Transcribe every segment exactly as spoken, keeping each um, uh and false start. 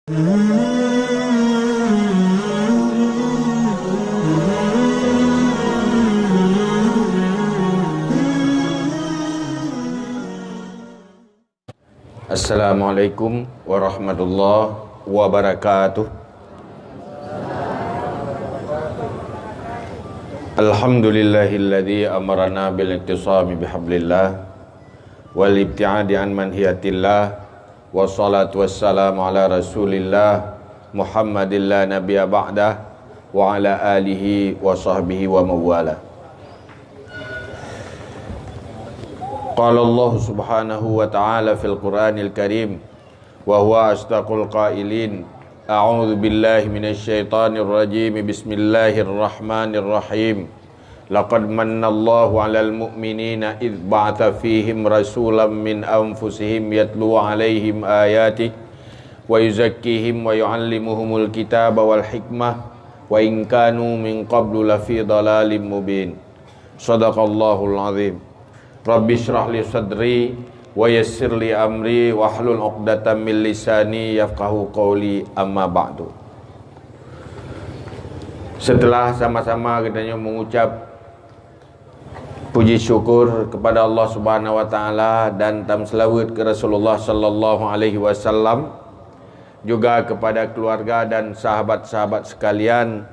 Assalamualaikum warahmatullahi wabarakatuh. Alhamdulillahilladzi amarana bil iqtisami bihablillah wal ibtiadi an manhiyatillah, wassalatu wassalamu ala rasulillah Muhammadin la nabiyya ba'dah, wa ala alihi wa sahbihi wa mawala. Qala Allah subhanahu wa ta'ala fil Qur'anil Karim, wa huwa asdaqul qailin, a'udzu billahi minasy syaithanir rajim, bismillahirrahmanirrahim. Laqad mannallahu 'alal mu'minina idz ba'atsa fihim rasulam min anfusihim yatlu 'alaihim ayatihi wa yuzakkihim wa yu'allimuhumul kitaba wal hikmah wa in kanu min qablu lafi dhalalim mubin. Shadaqallahul azim. Rabbi shrah li sadri wa yassir li amri wahlul 'uqdatam min lisani yafqahu qawli, amma ba'du. Setelah sama-sama geutanyoe mengucap puji syukur kepada Allah Subhanahu wa Taala dan tameuseulaweuet keu Rasulullah sallallahu alaihi wasallam, juga kepada keluarga dan sahabat-sahabat sekalian,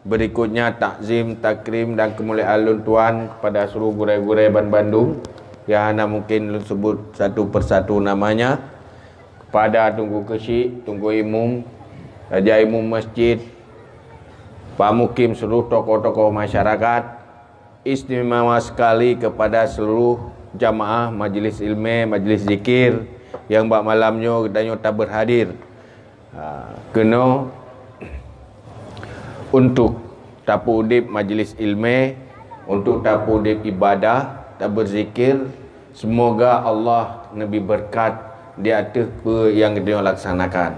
berikutnya takzim, takrim dan kemuliaan lôn tuan kepada seluruh gurée-gurée banbandum yang hana mungkin lôn sebut satu persatu namanya, kepada Teungku Keuchik, Teungku Imum, Raja Imum Masjid, Pak Mukim, seluruh tokoh-tokoh masyarakat, istimewa sekali kepada seluruh jamaah majlis ilmé, majlis zikir yang bak malam nyoe geutanyoe tabeurhadir, ha, keunoe untuk tapeuudeb majlis ilmé, untuk tapeuudeb ibadah, tabeuzikir. Semoga Allah neubri beureukat di ateueh peue nyang geutanyoe laksanakan.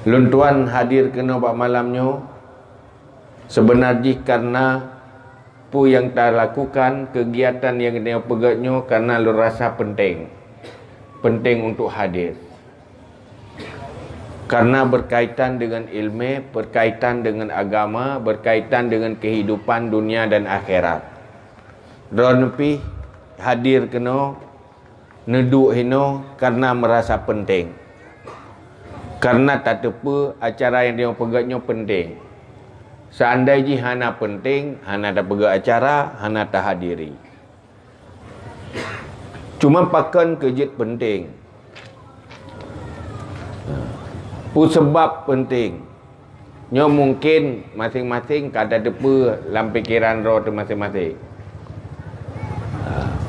Lôn tuan hadir keunoe bak malam nyoe, seubeuna jih kareuna peue nyang talakukan, keugiatan nyang geutanyoe peugét nyoe kareuna lôn rasa peunteng. Peunteng untuk hadir. Kareuna beurkaitan deungon ileumèe, beurkaitan deungon agama, beurkaitan deungon keuhidupan dunia dan akhirat. Droeneuh pih hadir keunoe, neuduek hinoe kareuna meurasa peunteng. Kareuna tateupeue acara nyang tanyoe peugét nyoe peunteng. Seandai jih hana peunteng, hana tapeugét acara, hana tahadiri. Cuma pakon keu jeuet peunteng? Peue sabab peunteng? Nyoe mungken maséng-maséng ka tateupeue lam pikeran droe teuh maséng-maséng.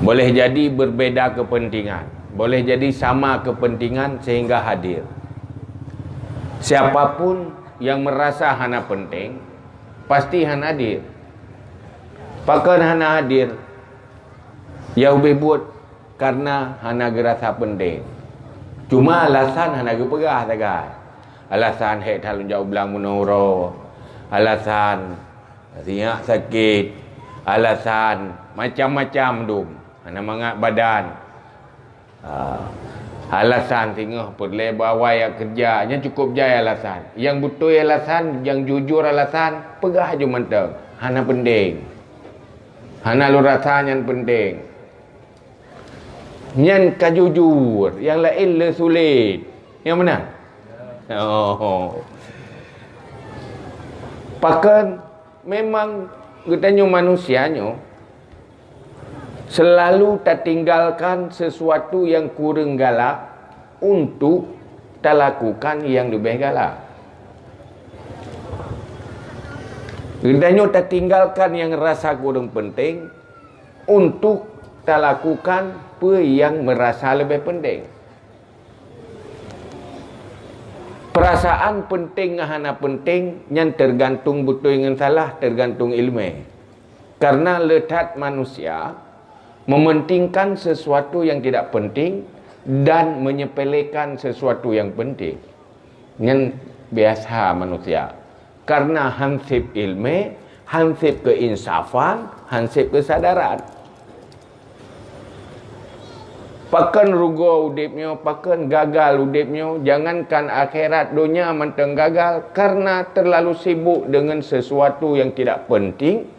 Boleh jadi berbeda kepentingan, boleh jadi sama kepentingan sehingga hadir. Siapapun yang merasa hana penting, pasti hana hadir. Pakon hana hadir? Ya ubé buet kareuna hana geurasa peunteng. Cuma alasan hana geupeugah sagai. Alasan hék that lôn jak u blang meunoe uroe. Alasan sinyak sakét. Alasan macam-macam dum. Hana mangat badan. Ha. Alasan singoh peureulée bak awai jak keureuja, nyan cukup jai alasan. Nyang beutôi alasan, nyang jujur alasan, peugah ju mantong. Hana peunteng. Hana lôn rasa nyan peunteng. Nyan ka jujur, nyang laén le sulet. Nyang meunan? Oh. Pakon memang geutanyoe manusia nyoe selalu tatinggalkan sesuatu nyang kureueng galak untuk talakukan nyang leubeh galak. Geutanyoe tatinggalkan nyang rasa kureueng peunteng untuk talakukan peue nyang meurasa leubeh peunteng. Peurasaan peunteng ngon hana peunteng nyan teugantung beutôi ngon salah, teugantung ileumèe. Kareuna le that manusia mementingkan sesuatu yang tidak penting dan menyepelekan sesuatu yang penting. Nyan biasa manusia. Kareuna han sép ileumèe, han sép keuinsafan, han sép keusadaran. Pakon rugoe udeb nyoe, pakon gagal udeb nyoe, jangankan akhirat, donya mantong gagal karena terlalu sibuk dengan sesuatu yang tidak penting,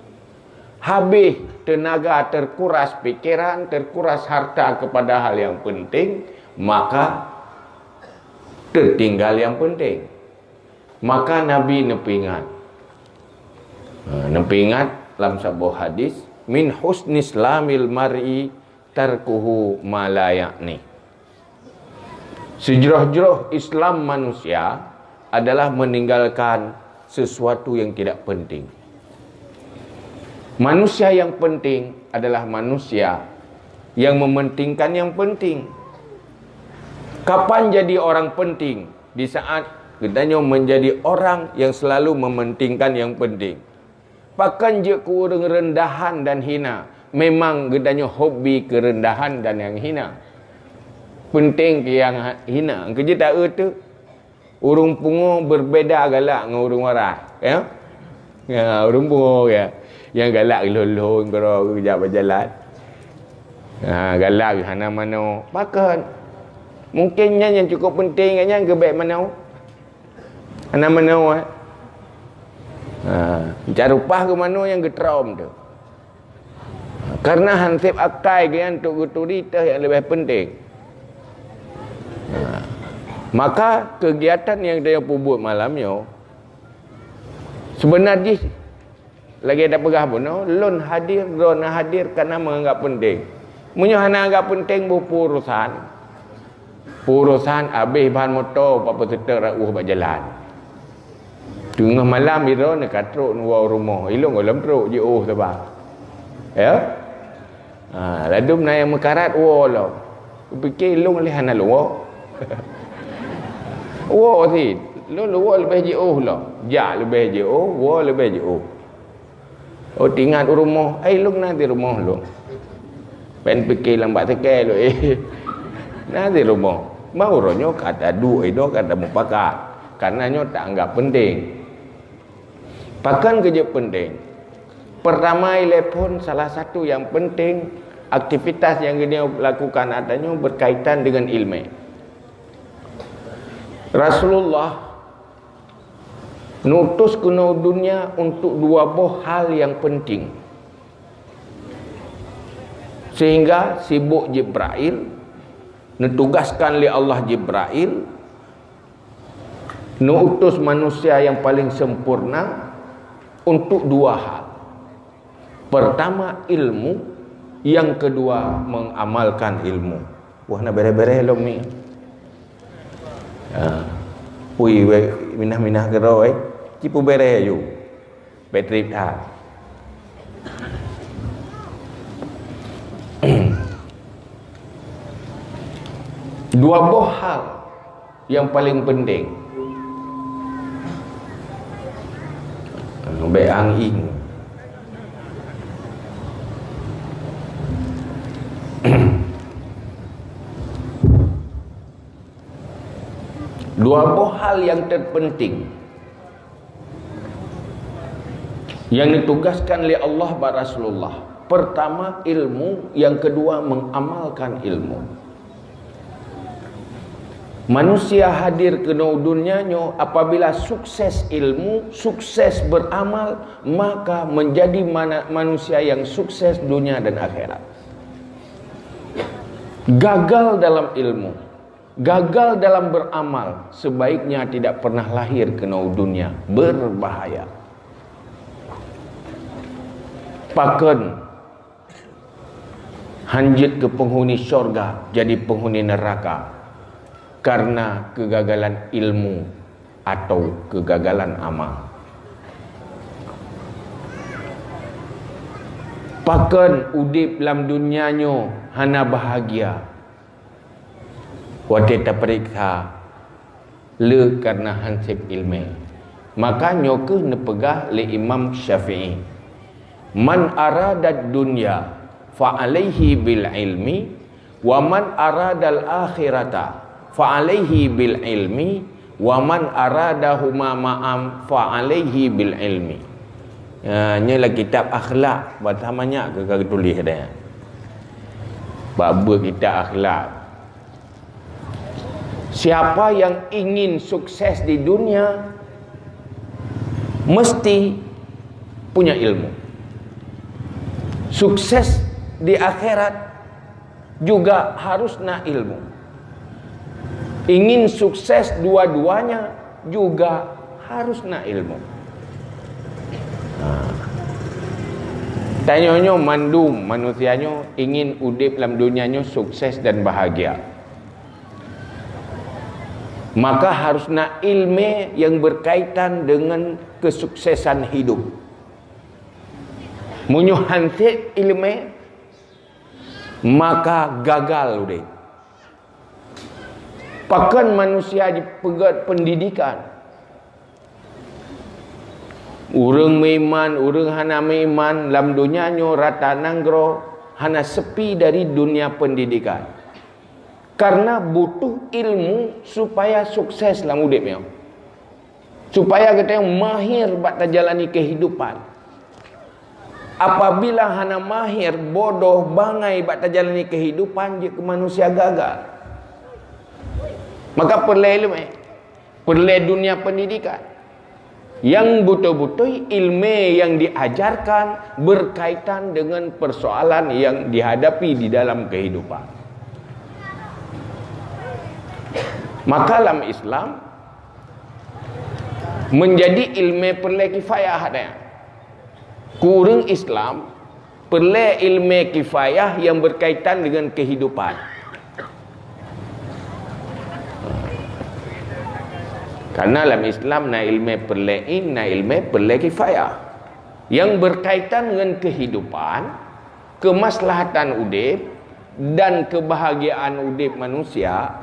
habis tenaga, terkuras pikiran, terkuras harta kepada hal yang penting, maka tertinggal yang penting. Maka Nabi neupeuingat. Ha, neupeuingat lam saboh hadis, "Min husni islamil mar'i tarkuhu ma la ya'ni." Sejroh-jroh Islam manusia adalah meninggalkan sesuatu yang tidak penting. Manusia yang penting adalah manusia yang mementingkan yang penting. Kapan jadi orang penting? Di saat geutanyoe menjadi orang yang selalu mementingkan yang penting. Pakon jeuet keu ureuëng rendahan dan hina? Memang geutanyoe hobi keurendahan dan yang hina. Penting keu yang ha-, hina. Keujeuet tak eu tu? Ureuëng pungo berbeda galak ngon ureuëng waras, ya? Ya, ureuëng pungo, ya. Nyang galak lhon-lhon keudroe geujak bak jalan. Ha, galak hana manoe. Pakon? Mungkin nyan nyang cukup penting kat nyan geubek manoe. Hana manoe, eh. Ha, jak rupah keu manoe nyang geutrom tu. Karena hanseb akai geuh nyan untuk geuturi teuh nyang leubeh penting. Ha. Maka kegiatan nyang tanyoe peubuet malam nyoe, seubeuna jih lagée tapeugah bunoe, lôn hadir, droeneuh hadir karena menganggap penting. Meunyoe hana anggap penting, boh peue urosan. Peue urosan habéh ban moto, bak peuseutôt rot ueh bak jalan. Teungoh malam droeneuh ka trok neuwoe u rumoh, ilôn gohlom trok jiôh saba. Ya? Ha, ladum na nyang meukarat woe lom. Kupike ilôn lé hana lôn woe. Woe sit, lôn lôn woe leubeh jiôh lom. Jak leubeh jiôh, woe leubeh jiôh. Oh, teuingat u rumoh, ai lôn na di rumoh lôn. Pen pike lam bak teuke lôn, eh. Na di rumoh. Mau uroe nyoe ka taduek inoe ka tamupakat. Karena nyoe taanggap penting. Pakon keujeuet penting? Pertama, ilée phon salah satu yang penting, aktivitas yang geutanyoe lakukan ata nyoe berkaitan dengan ilmu. Rasulullah neutus keunoe dunia untuk dua boh hal yang penting. Sehingga sibuk Jibrail, neutugaskan lé Allah Jibrail, neutus manusia yang paling sempurna untuk dua hal. Pertama ilmu, yang kedua mengamalkan ilmu. Wah, na bereh-bereh lom ni. Ha. Pui weh, minah-minah keudroe, eh. Ci peubereh aju. Batri that. Dua boh hal yang paling penting. Bék angin. Dua boh hal yang terpenting yang ditugaskan lé Allah bak Rasulullah. Pertama ilmu, yang kedua mengamalkan ilmu. Manusia hadir keunoe dunia nyoe apabila sukses ilmu, sukses beramal, maka menjadi mana-, manusia yang sukses dunia dan akhirat. Gagal dalam ilmu, gagal dalam beramal, sebaiknya tidak pernah lahir keunoe dunia. Berbahaya. Pakon hanjeuet keu penghuni syurga jadi penghuni neraka karena kegagalan ilmu atau kegagalan amal. Pakon udeb lam dunia nyoe hana bahagia? Watée tapeuriksa le karena hanseb ilmu. Maka nyoe kheueh neupeugah lé Imam Syafi'i, "Man aradad dunya fa alaihi bil ilmi, wa man aradal akhirata fa alaihi bil ilmi, wa man aradahuma ma'an fa alaihi bil ilmi." Ya, nyoe lam kitab akhlak, bahasa manyak keu ka geutuléh deh. Bak beuet kita akhlak. Siapa yang ingin sukses di dunia, mesti punya ilmu. Sukses di akhirat juga harus na ilmu. Ingin sukses dua-duanya juga harus na ilmu. Ha. Tanyoe nyoe mandum manusia nyoe ingin udeb lam dunia nyoe sukses dan bahagia. Maka harus na ilmu yang berkaitan dengan kesuksesan hidup. Meunyoe han sép ilmu, maka gagal udeb. Pakon manusia jipeugét pendidikan? Ureuëng meuiman, ureuëng hana meuiman, lam donya nyoe rata nanggroe hana sepi dari dunia pendidikan. Karena butuh ilmu supaya sukses lam udeb nyoe. Supaya geutanyoe mahir bak tajalani kehidupan. Apabila hana mahir, bodoh, bangai bak tajalani kehidupan, jeuet keu manusia gagal. Maka peureulée ilmu, peureulée dunia pendidikan. Yang beutôi-beutôi ilmu yang diajarkan berkaitan dengan persoalan yang dihadapi di dalam kehidupan. Maka lam Islam, menjadi ilmu peureulée kifayah nyan. Keu ureuëng Islam, peureulée ilmu kifayah yang berkaitan dengan kehidupan. Karena lam Islam na ilmu peureulée ain, na ilmu peureulée kifayah. Yang berkaitan dengan kehidupan, kemaslahatan udeb dan kebahagiaan udeb manusia,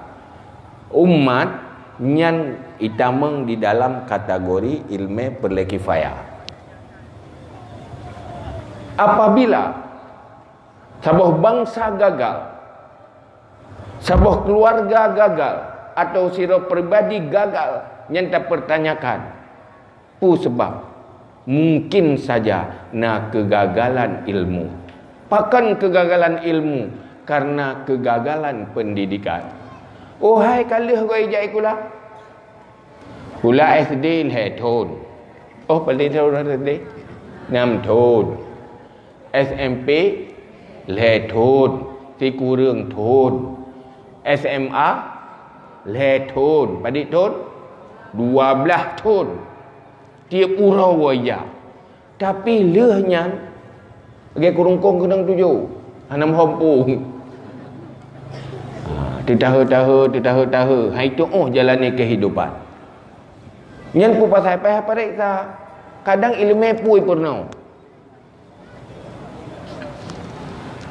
umat, nyan itamong di dalam kategori ilmu peureulée kifayah. Apabila saboh bansa gagal, saboh keluarga gagal, atau sidroe pribadi gagal, nyan tapertanyakan. Peue sabab? Mungkin saja na keugagalan ilmu. Pakon keugagalan ilmu? Karena keugagalan pendidikan. Oh hai ka lheueh goe ijak sikula. Sikula S D lhée thon. Oh, padum thon S D? Nam thon. S M P lhée thon, sikureueng thon. S M A lhée thon, padum thon? Dua blaih thon. Tieb uroe woe jak. Tapi lheueh nyan, lagée kurungkong keunong tujoh, hana meuhom pong. Ha, teutahe-tahe, teutahe-tahe, hai tuoh jalani kehidupan. Nyan peue pasai payah pareksa. Kadang ilmu pui peurunoe.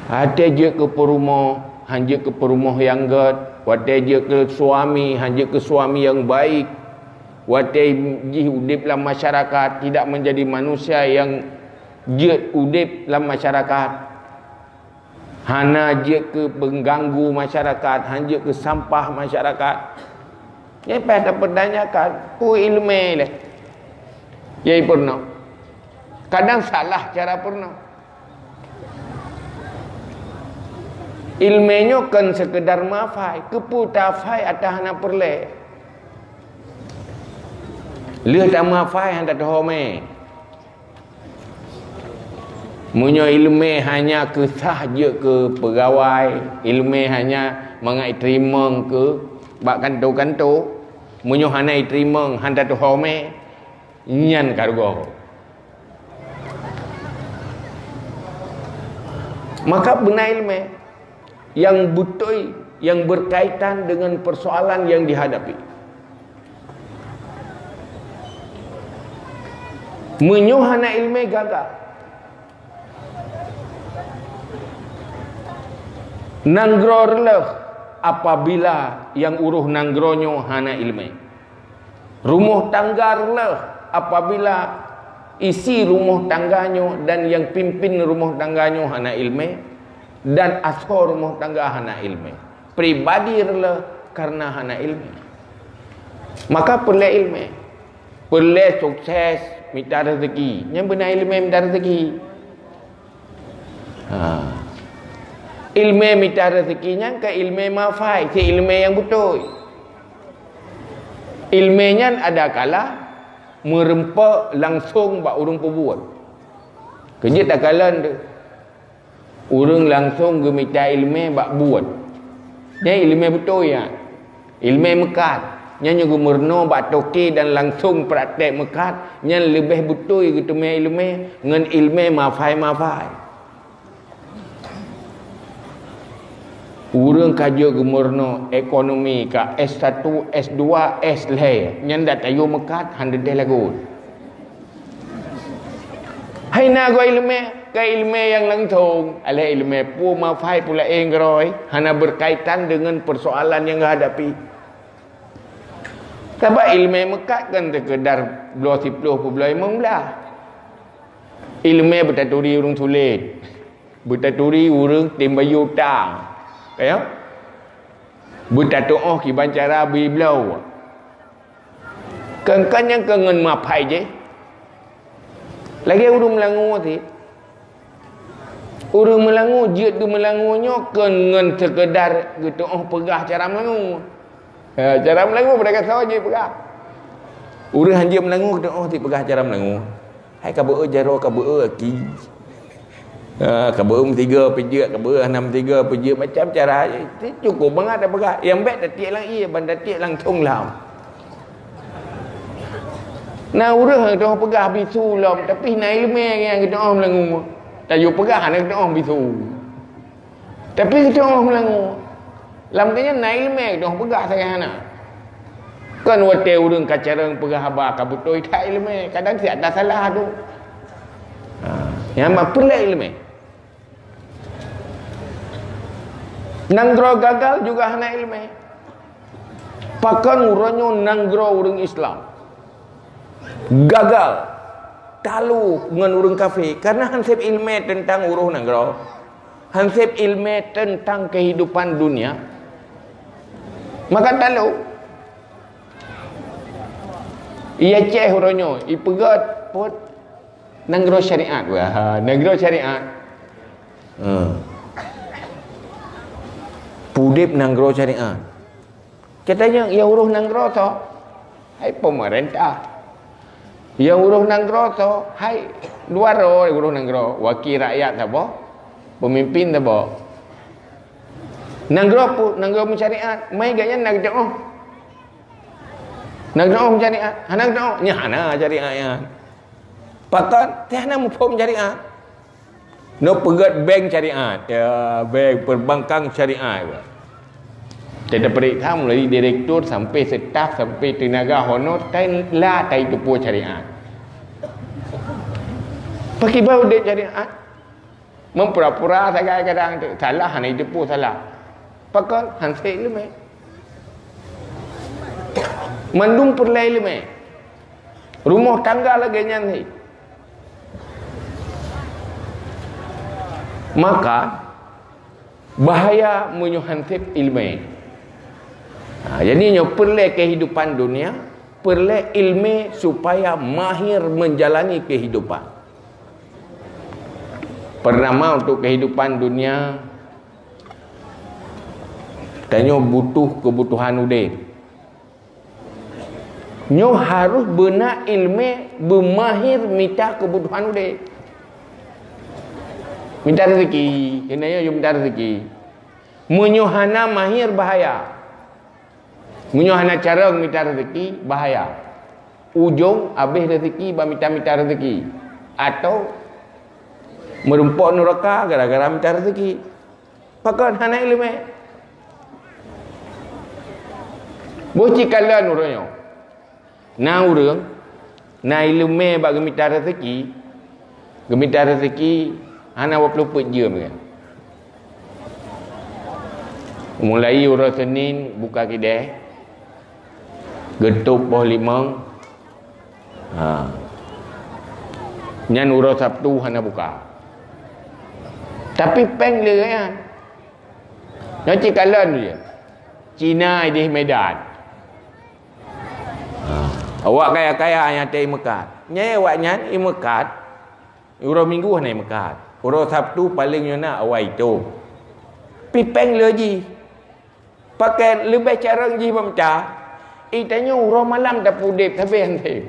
Watée jeuet keu peurumoh, han jeuet keu peurumoh nyang gét. Watée jeuet keu suami, han jeuet keu suami nyang baik. Watée jih udeb lam masyarakat, tidak menjadi manusia nyang jeuet udeb lam masyarakat. Hana jeuet keu pengganggu masyarakat, han jeuet keu sampah masyarakat. Nyan payah tapertanyakan, peue ilmu lé? Nyang peurunoe. Kadang salah cara peurunoe. Ilmu nyoe kon sekedar meuhafai, keupeue tahafai atawa hana peureulée. Lheueh tameuhafai hana teuhomé. Meunyoe ilmu hanya keu sah jeuet keu peugawai, ilmu hanya mangat iteurimong keu bak kanto-kanto, meunyoe hana iteurimong, hana teuhomé, nyan ka rugoe. Maka beuna ilmu yang beutôi, yang berkaitan dengan persoalan yang dihadapi. Meunyoe hana ilmu gagal. Nanggroe reuloh apabila nyang urôh nanggroe nyoe hana ilmu. Rumoh tangga reuloh apabila isi rumoh tangga nyoe dan nyang pimpin rumoh tangga nyoe hana ilmu, dan asoe rumoh tangga hana ilmu. Pribadi reuloh karena hana ilmu. Maka peureulée ilmu. Peureulée sukses mita rezeki. Nyang beuna ilmu mita rezeki. Ha. Ileumé mita reuzeki nyan ka ileumé mafai, si ileumé nyang beutôi. Ileumé nyan adakala meureumpok langsong bak ureuëng peubuet. Keujeuet takalon teuh. Ureuëng langsong geumita ileumé bak buet. Nyan ileumé beutôi nyan. Ileumé meukat. Nyan nyang geumeurunoe bak toke dan langsong praktek meukat, nyan leubeh beutôi geuteumé ileumé ngon ileumé mafai-mafai. Ureuëng ka jeuet geumeurunoe ekonomi ka S satu, S dua, S lhée, nyan dak tayue meukat han teuntée lagot. Hai na goe ileumé, ka ileumé nyang langsong, alah ileumé peue mafai peue laén keudroe, hana berkaitan dengan persoalan nyang geuhadapi. Sabab ileumé meukat kan sekedar bloe siploh peubloe limong blah. Ileumé beutaturi ureuëng sulet, beutaturi ureuëng tem bayeue utang, ya. Beutateuoh kiban cara bri bloe. Kan-kan nyang keu ngon mafai jih. Lagée ureuëng meulangue sit. Ureuëng meulangue jeuet geumeulangue nyoe kon ngon seukeudar geuteuoh peugah cara meulangue. Ha, cara meulangue pada gasoe jeuet peugah. Ureuëng hanjeuet meulangue geuteuoh sit peugah cara meulangue. Hai ka beu jaroe, ka beu aki. Ha, ka beu meusiga peujeuet, ka beu hana meusiga peujeuet, macam cara. Cukôp bangat tapeugah. Nyang bék tatiek lam ié, ban tatiek langsong lam. Na ureuëng hana teuoh peugah bisu lom, tapi na ileumé nyang geuteuoh meulangue. Tayue peugah hana geuteuoh bisu. Tapi geuteuoh meulangue. Lam keuh nyan na ileumé geuteuoh peugah sagai hana. Kon watée ureuëng ka carông peugah haba ka beutôi that ileumé, kadang siat tasalah tu. Ha, nyang ma peureulée ileumé. Nanggroe gagal juga hana ileumé. Pakon uroe nyoe nanggroe ureuëng Islam gagal talu ngon ureuëng kafé, karena hanseb ileumé teuntang uroh nanggroe, hanseb ileumé teuntang keuhidupan dunia. Maka talu. Iya ceh uroe nyoe, ipeugét peuet nanggroe syariat. Wah, nanggroe syariat. Ha. Pudeb nanggroe syariat. Katanya, nyang uroh nanggroe soe? Hai pemerintah. Nyang uroh nanggroe soe? Hai luwa droe uroh nanggroe. Wakil rakyat saboh, pemimpin saboh. Nanggroe pun, nanggroe meusyariat. Mai gobnyan na geuteuoh. Na geuteuoh meusyariat. Hana geuteuoh. Nyan hana syariat nyan. Pakon? Teuh hana muphom syariat. Nyoe peugét bank syariat. Ya, bank perbankan syariat. Teupeuriksa mulai direktur sampai staf, sampai tenaga honor, tai la tai tupeue syariat. Pakriban udeb syariat? Meupura-pura sagai kadang tu. Salah hana jitupeue salah. Pakon? Hanseb ileumé. Mandum peureulée ileumé. Rumoh tangga lagée nyan sit. Maka, bahaya meunyoe hanseb ileumé. Ha, jadi nyoe peureulée kehidupan dunia, peureulée ileumé supaya mahir menjalani kehidupan. Pertama, untuk kehidupan dunia, tanyoe butuh kebutuhan udeb. Nyoe harôh beuna ileumé beumahir mita keubutuhan udeb. Mita reuzeki, keuneuk nyoe mita reuzeki. Meunyoe hana mahir, bahaya. Meunyoe hana carông mita reuzeki, bahaya. Ujông abéh reuzeki bak mita-mita reuzeki, atau meurumpok nuraka gara-gara mita reuzeki. Pakon? Hana ileumé. Boh cit kalon uroe nyoe. Na ureuëng na ileumé bak geumita reuzeki, geumita reuzeki hana waploh peuet jeuem lé. Mulai uroe Senin buka kideh, geutôb boh limong. Ha. Nyan uroe Sabtu hana buka. Tapi péng lé nyan. Nyoe cit kalon je. Cina ideh Medan. Ha. Awak kaya-kaya nyang teu imeukat. Nyai awaknyan imeukat. Uroe Minggu hana imeukat. Uroe Sabtu paléng nyoe na awai itôb. Pipeng le jih. Pakai leubeh carông jih bak mita. Ih, tanyoe uroe malam tapeuudeb sabe hanseb.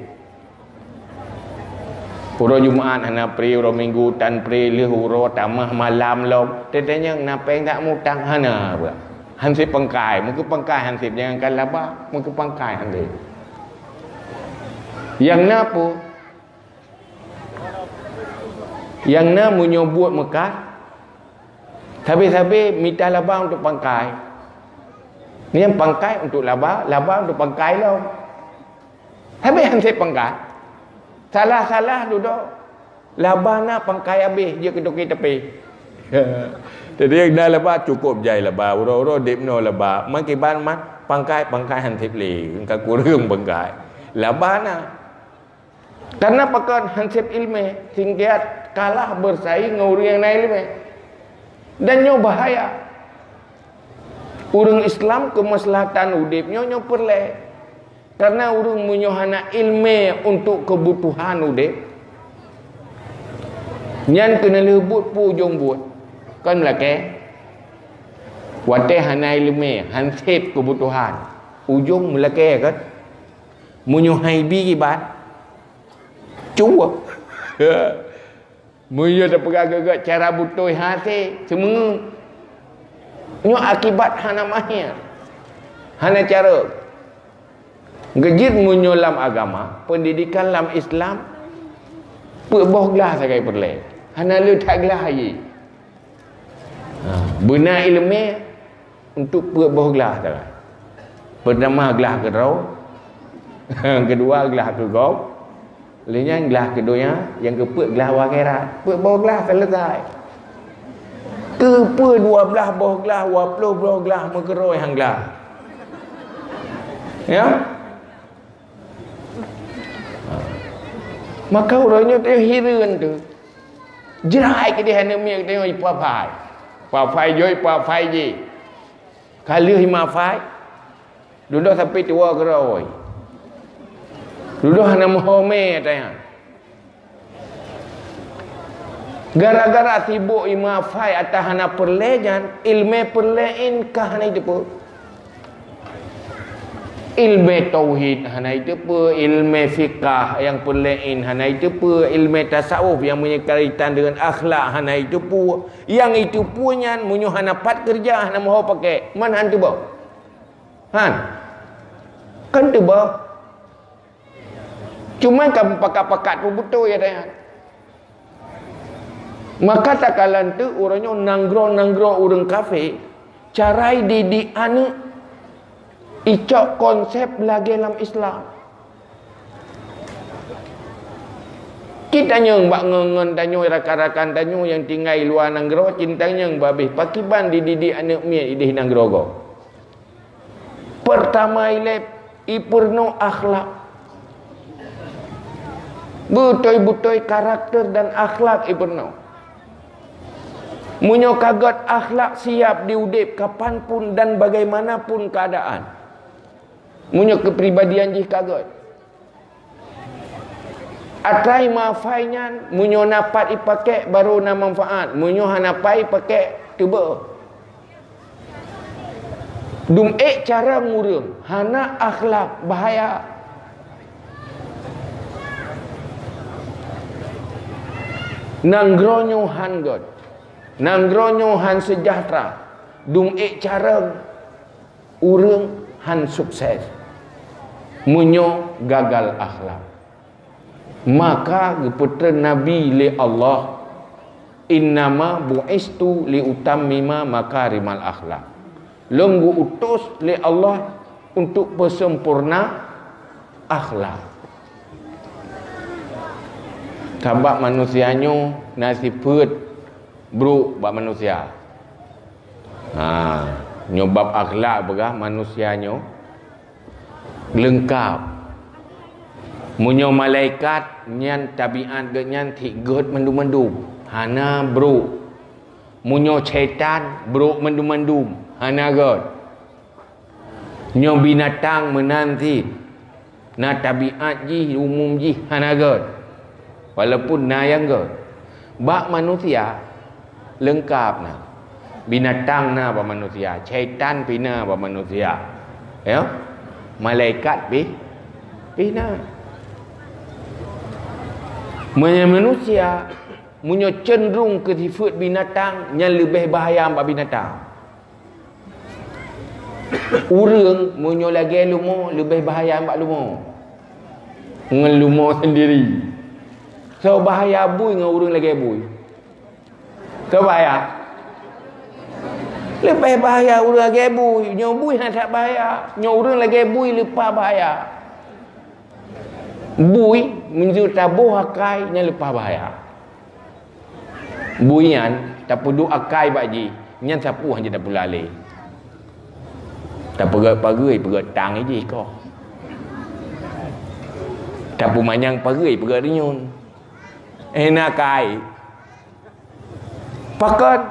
Uroe Jumaat hana pri, uroe Minggu tan pri, lheueh uroe tamah malam lom. Teutanyong na péng tak mutang, hana bah. Hanseb pangkai, meukeue pangkai hanseb, jangankan laba, meukeue pangkai hanseb. Nyang na peue? Nyang na meunyoe buet meukat, sabe-sabe mita laba untuk pangkai. Nyang pangkai untuk laba, laba untuk pangkai lom. Sabe hanseb pangkai. Salah-salah dudoe. Laba na pangkai habéh jeuet keu toke teupé. Jadi na laba cukôp jai laba, uroe-uroe deb noe laba. Meukiban mat pangkai, pangkai hanseb lé, ka kureueng pangkai. Laba na. Karena pakon hanseb ileumé, singkat kalah bersaing ngon ureuëng nyang na ileumé. Dan nyoe bahaya. Ureuëng Islam keumaslahatan udeb nyoe, nyoe peureulée. Karena ureuëng meunyoe hana ileumé untuk keubutuhan udeb, nyan keuneulheueh buet peue ujong buet. Kon meulakée. Watée hana ileumé, hanseb keubutuhan, ujong meulakée kan? Meunyoe hai bi kiban, cuba. Meunyoe tapeugah geuh-geuh cara beutôi hase, seumeungeue. Nyoe akibat hana mahé, hana cara. Geujeuet meunyoe lam agama, pendidikan lam Islam, peuet boh glah sagai peureulée. Hana le that glah aye. Ha, beuna ileumé untuk peuet boh glah sagai. Peurtama glah keudroe, keudua glah keugob, lheueh nyan glah keu donya, nyang keupeuet glah u akhirat. Peuet boh glah seuleusai. Keupeue dua blaih boh glah, dua ploh boh glah meukeuroi han glah? Ya? Maka uroe nyoe teuh hireuen teuh. Jrai keudeh aneuk miet teuh ipafai. Pafai joi, pafai jih. Ka lheueh imafai, dudoe sampai tuwoe keurôi. Dudoe hana meuhomé ata nyan. Gara-gara sibok imafai ata hana peureulée nyan, ileumé peureulée in ka hana iteupeue. Ileumé tauhid hana iteupeue, ileumé fikah nyang peureulée in hana iteupeue, ileumé tasawuf nyang meunyeukaitan deungon akhlak hana iteupeue. Nyang iteupeue nyan meunyoe hana pat keureuja, hana meuho paké, man han teuboh. Han. Kan teuboh. Cuma ka pakat-pakat peubeutôi ata nyan. Maka takalon teuk uroe nyoe nanggroe-nanggroe ureuëng kafé, cara didik aneuk icok konsep lagée lam Islam. Cit tanyong bak ngon-ngon tanyoe rakan-rakan tanyoe nyang tinggai luwa nanggroe, cit tanyong babeh pakiban dididik aneuk miet ideh nanggroe gob. Peurtama ilée ipeurunoe akhlak. Beutôi-beutôi karakter dan akhlak ipeurunoe. Meunyoe ka gét akhlak siab diudeb kapanpun dan bagaimanapun keuadaan. Meunyoe keupribadian jih ka gét. Ata imafai nyan, meunyoe na pat ipaké, barô na manfaat. Meunyoe hana pat ipaké, teuboh. Dum ék cara ngureueng, hana akhlak, bahaya. Nanggroe nyoe han gét. Nanggroe nyoe han seujahteura. Dum ék cara ureuëng han sukses meunyoe gagal akhlak. Maka geupeutreun Nabi lé Allah, "Innama bu'istu liutammima makarimal akhlak." Lôn geu-utus lé Allah untuk peuseumpurna akhlak. Sabab manusia nyoe na sifeuet brok bak manusia. Ha, nyoe bab akhlak peugah manusia nyoe leungkab. Meunyoe malaikat nyan tabiat geuh nyan thik gét mandum-mandum, hana brok. Meunyoe syaitan brok mandum-mandum, hana gét. Nyoe binatang meunan cit, na tabiat jih, umum jih hana gét, walaupun na nyang gét. Bak manusia leungkab na. Binatang na bak manusia, syaitan pih na bak manusia. Ya? Malaikat pih, pih na. Meunyoe manusia, meunyoe cenderung keu sifeuet binatang, nyan leubeh bahaya bak binatang. Ureuëng meunyoe lagée leumo, leubeh bahaya bak leumo. Ngon leumo sendiri. Soe bahaya bui ngon ureuëng lagée bui? Soe bahaya? Leubeh bahaya ureuëng lagée bui. Nyoe bui hana that bahaya. Nyoe ureuëng lagée bui leupah bahaya. Bui, meunyoe taboh akai, nyan leupah bahaya. Bui nyan, tapeuduek akai bak jih, nyan sapeue hana tapeulalé. Tapeugét pageue, peugét tang jih koh. Tapeumanyang pageue, peugét rinyun. Eh, na akai. Pakon,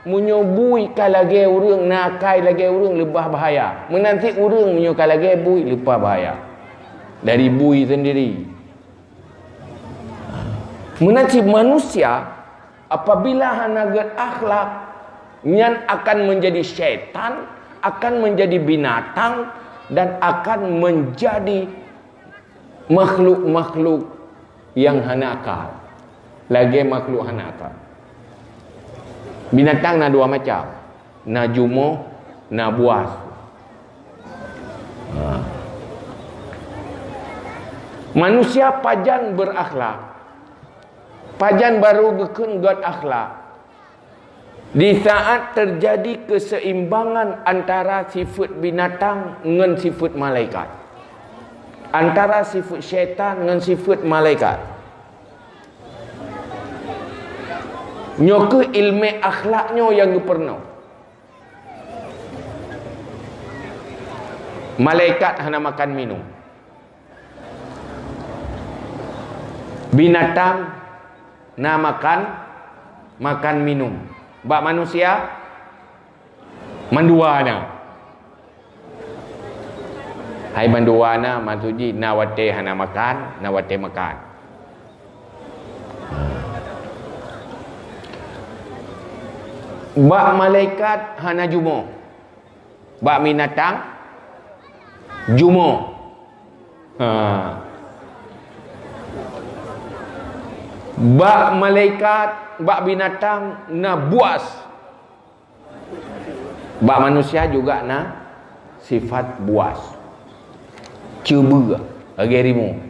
meunyoe bui ka lagée ureuëng, na akai lagée ureuëng, leubeh bahaya. Meunan cit ureuëng meunyoe ka lagée bui, leupah bahaya. Dari bui sendiri. Meunan cit manusia, apabila hana gét akhlak, nyan akan menjadi syaitan, akan menjadi binatang, dan akan menjadi makhluk-makhluk nyang hana akal. Lagée makhluk hana akal. Binatang na dua macam. Na jumoh, na buas. Ha. Manusia pajan berakhlak? Pajan barô geukheun gét akhlak? Di saat terjadi keseimbangan antara sifeuet binatang ngon sifeuet malaikat. Antara sifeuet syaitan ngon sifeuet malaikat. Nyoe kheueh iéleumé akhlak nyoe nyang geupeurunoe. Malaikat hana makan minum. Binatang na makan, makan minum. Bak manusia, mandua na. Hai mandua na, maksud jih na watée hana makan, na watée makan. Bak malaikat hana jumoh. Bak binatang, jumoh. Ha. Bak malaikat, bak binatang, na buas. Bak manusia juga na sifat buas. Cuba, lagée rimueng.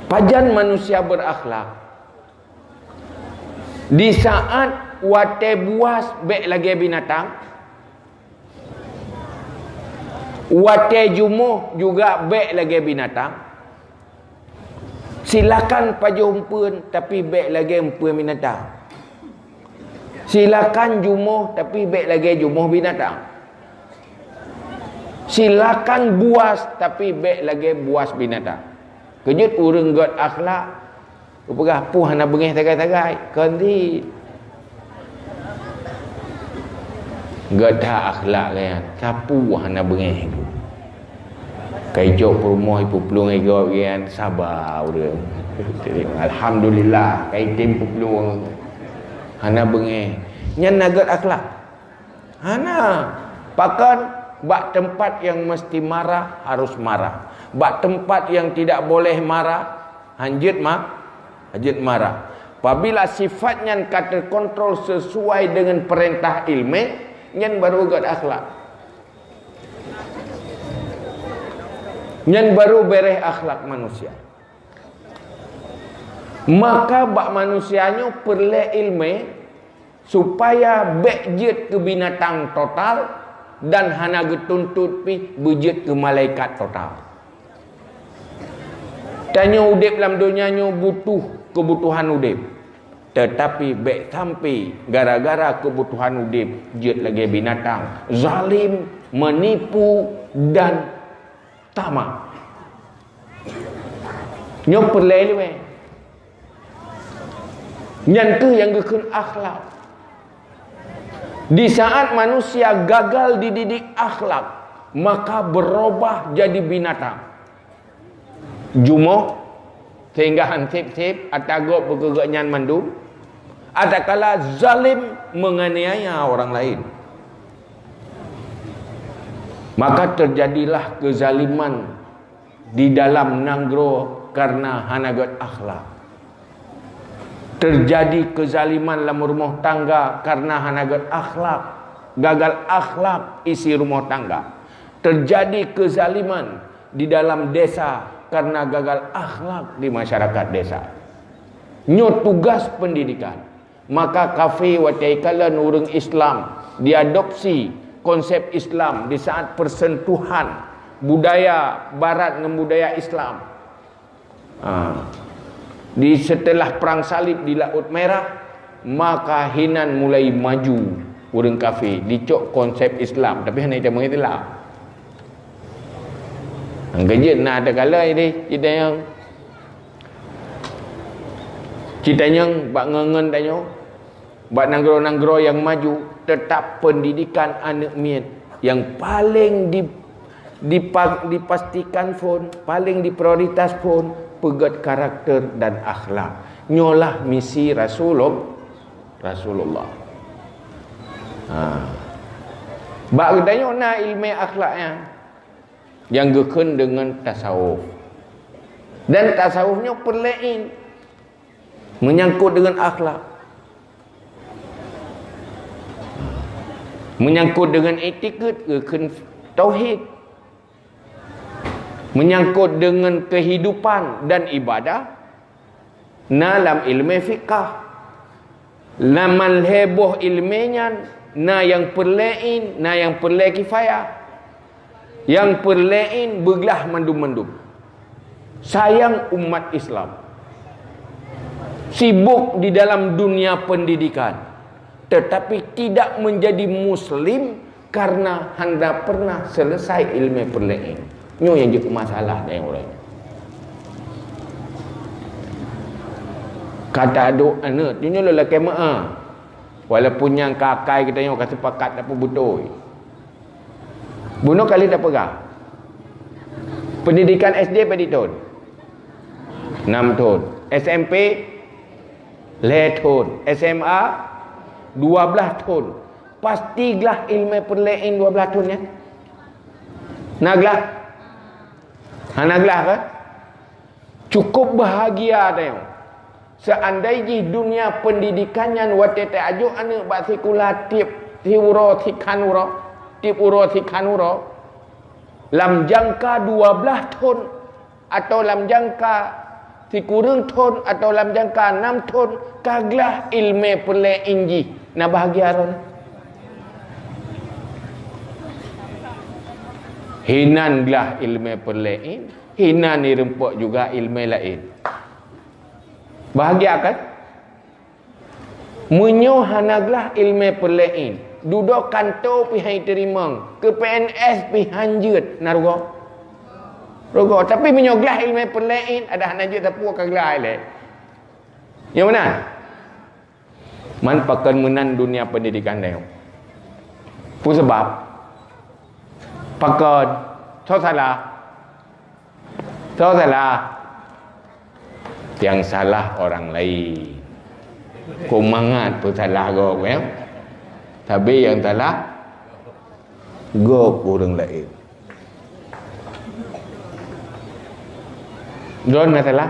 Pajan manusia berakhlak? Di saat watée buas bék lagée binatang, watée jumoh juga bék lagée binatang, silakan pajoh eumpeuen, tapi bék lagée eumpeuen binatang. Silakan jumoh, tapi bék lagée jumoh binatang. Silakan buas, tapi bék lagée buas binatang. Keujeuet ureuëng gét akhlak, geupeugah, "Peue hana beungéh sagai-sagai?" Kon cit. Gét that akhlak geuh nyan, sapeue hana beungéh. Ka icok peurumoh ipeuplueng lé gob geuh nyan, saba ureuëng. Alhamdulillah, ka item peuplueng. Hana beungéh. Nyan na gét akhlak? Hana. Pakon? Bak teumpat nyang meusti marah, harus marah. Bak teumpat nyang tidak boleh marah, hanjeuet ma-, hanjeuet marah. Apabila sifat nyan ka teukontrol sesuai deungon peurintah iéleumé, nyan barô gét akhlak. Nyan barô béréh akhlak manusia. Maka bak manusia nyoe peureulée iéleumé supaya bék jeuet keu binatang total dan hana geutuntot pih beujeuet keu malaikat total. Tanyoe udeb lam donya nyoe butuh keubutuhan udeb, teutapi bék sampai gara-gara keubutuhan udeb jeuet lagée binatang, zalim, meunipu, dan tamak. Nyoe peureulée iéleumé. Nyan kheueh nyang geukheun akhlak. Di saat manusia gagal dididik akhlak, maka beurubah jadi binatang. Jumoh, Sehingga han sép-sép ata gob beugeugok nyan mandum, adakala zalim menganiaya orang lain. Maka terjadilah kezaliman di dalam nanggroe karena hana gét akhlak. Terjadi kezaliman lam rumoh tangga karena hana gét akhlak, gagal akhlak isi rumoh tangga. Terjadi kezaliman di dalam desa karena gagal akhlak di masyarakat desa. Nyoe tugas pendidikan. Maka kafé watée kalon ureuëng Islam diadopsi konsep Islam di saat persentuhan budaya barat ngon budaya Islam. Ha. Di setelah perang salib di Laut Merah, maka hinan mulai maju ureuëng kafé dicok konsep Islam, tapi hana ita meuikhtilaf. Angkeujeuet na teukalai deh, kita nyang kita nyang bak ngon-ngon tanyoe, bak nanggroe-nanggroe nyang maju, tetap pendidikan aneuëk miet nyang paleng di, dipa-, dipastikan phon, paleng diprioritas phon, peugét karakter dan akhlak. Nyoe lah misi Rasulul-, Rasulullah. Ha. Bak geutanyoe na ilmu akhlak nyan, nyang geukheun deungon tasawuf. Dan tasawuf nyoe peureulée in. Menyangkut dengan akhlak, menyangkut dengan etiket, geukheun tauhid, menyangkut dengan kehidupan dan ibadah, na lam ilmu fiqah. Lam lhée boh ilmu nyan, na nyang peureulée in, na nyang peureulée kifayah. Nyang peureulée in beuglah mandum-mandum. Sayang umat Islam sibuk di dalam dunia pendidikan, tetapi tidak menjadi muslim karena hana pernah selesai ilmu peureulée in. Nyoe nyang jeuet masalah deh ureuëng. Ka taduek aneuëk, nyoe lôn lakée meu'ah. Walaupun nyang ka akai geutanyoe ka sepakat tapeubeutôi. Bunoe kali tapeugah. Pendidikan S D padum thon? Enam thon. S M P lhée thon. S M A dua blaih thon. Pasti glah ilmu peureulée in dua blaih thon nyan? Na glah? Hana glah kan? Cukup bahagia tanyoe. Seandai jih dunia pendidikan nyan watée tajok aneuëk bak sikula tieb siuroe sikhan uroe, tieb uroe sikhan uroe, lam jangka dua blaih thon, atau lam jangka sikureueng thon, atau lam jangka nam thon, ka glah ilmu peureulée in jih, na bahagia droeneuh? Hinan glah ilmu peureulée in, hinan ireumpok juga ilmu laén. Bahagia kan? Meunyoe hana glah ilmu peureulée in, dudoe kantô pih han teurimong, keu P N S pih han jeuet, na rugoe? Rugoe. Tapi meunyoe glah ilmu peureulée in, adak hana jeuet sapeue ka glah ilée. Nyang meunan? Man pakon meunan dunia pendidikan tanyoe. Peue sabab? Pakon? Soe salah? Soe salah? Yang salah orang lain. Kok mangat peusalah gob, ya? Tapi yang salah gob ureuëng lain. Droeneuh salah.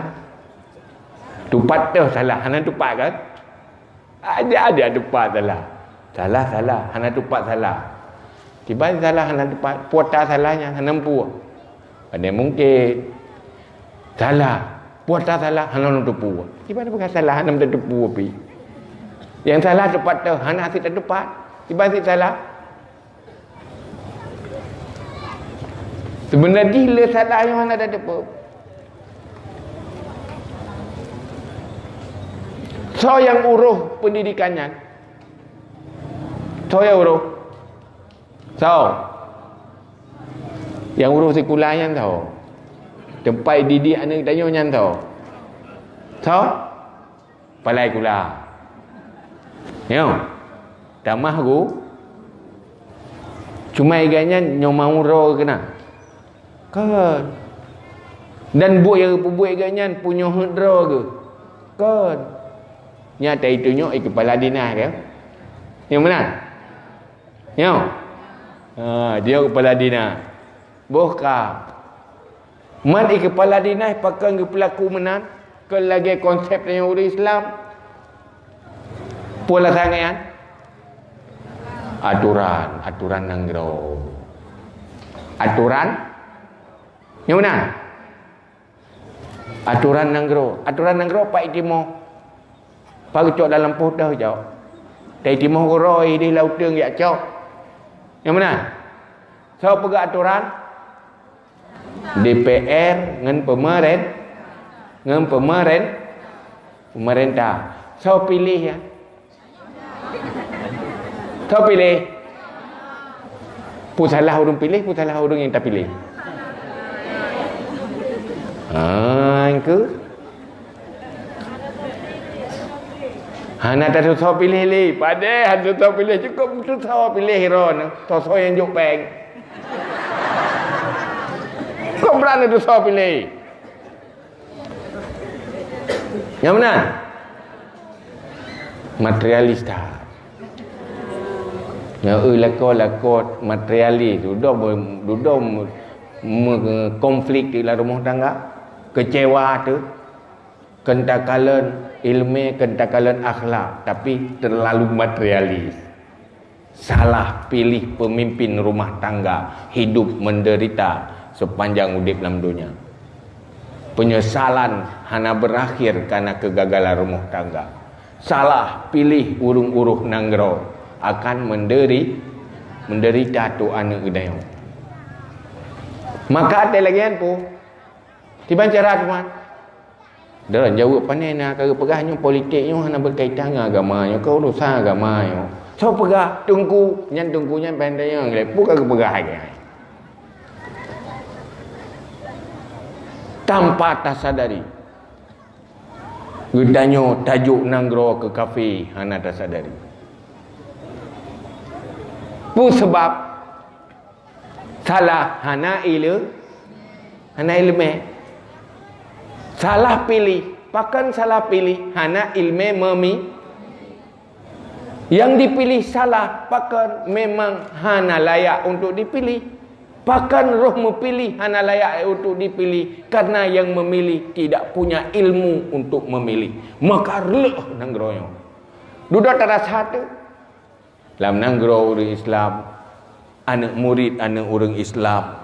Tupat teuh salah, hana tupat kan? Ada-ada tupat salah. Salah, salah, hana tupat salah. Tiban salah hana tupat, peue ata salah nyan hana meupeue. Ada mungkin. Salah, peue ata salah hana lôn teupeue. Tiban peugah salah hana lôn teupeue pi. Yang salah tupat teuh hana sit tupat. Tiban sit salah. Sebenarnya le salah nyang hana ada depa. Soe nyang uroh pendidikan nyan? Soe nyang uroh? Soe? Nyang uroh sikula nyan soe? Tempat didik aneuk tanyoe nyan soe? Soe? Palai kula. Nyoe. Tamah gu. Cuma iga nyan nyoe mau ro kena. Kan. Dan buet nyang geupeubuet geuh nyan punyuh droe geuh. Kon. Nyang teutunyok i kepala dinas dia. Nyang mana? Nyoe. Ha, dia kepala dinas. Boh ka. Man i kepala dinas pakon geupeulaku meunan, kon lagée konsep tanyoe ureuëng Islam. Peue alasan nyan? Aturan, aturan nanggroe. Aturan? Nyang mana? Aturan nanggroe. Aturan nanggroe pat itimoh? Pat geucok dalam poh teuh cok. Teuitimoh gurôi di lauteueng jak cok. Nyang mana? Soe peugah aturan? D P R ngon pemeren-, ngon pemeren-, pemerintah. Soe piléh ya? Soe piléh? Peue salah ureuëng piléh, peue salah ureuëng nyang tapiléh. Ha, engke. Hana tatusoe piléh lé. Padahai hana tusoe piléh, cukup tusoe piléh droeneuh. Soe-soe nyang jok péng. Kok brat na tusoe piléh? Nyang meunan? Materialis that. Nyang eu lakoe-lakoe materialis, dudoe me-, dudoe me-, me-, konflik di lam rumoh tangga. Kecewa teuh. Keun takalon ileumé, keun takalon akhlak, tapi terlalu materialis. Salah pilih pemimpin rumah tangga, hidup menderita sepanjang udeb lam donya. Penyesalan hana berakhir karena kegagalan rumah tangga. Salah pilih ureuëng uroh nanggroe akan menderi-, menderita tu aneuk geutanyoe. Maka até lagée nyan peue? Kiban cara teuma. Droe jaweueb pane na ka geupeugah nyoe politik nyoe hana berkaitan ngon agama nyoe, keu urusan agama nyoe. Soe peugah teungku, nyan teungku nyan pandai nyang lé peue ka geupeugah lagée nyan. Tanpa tasadari, geutanyoe tajok nanggroe keu kafé hana tasadari. Peue sabab? Salah hana ile-, hana ileumé. Salah pilih, pakon salah pilih hana ileumé meumi-, nyang dipilih salah pakon memang hana layak untuk dipilih. Pakon roh meupilih hana layak untuk dipilih karena nyang memilih tidak punya ilmu untuk memilih. Maka reuloh nanggroe nyoe. Dudoe tarasa teuh. Lam nanggroe ureuëng Islam, aneuk murit aneuk ureuëng Islam,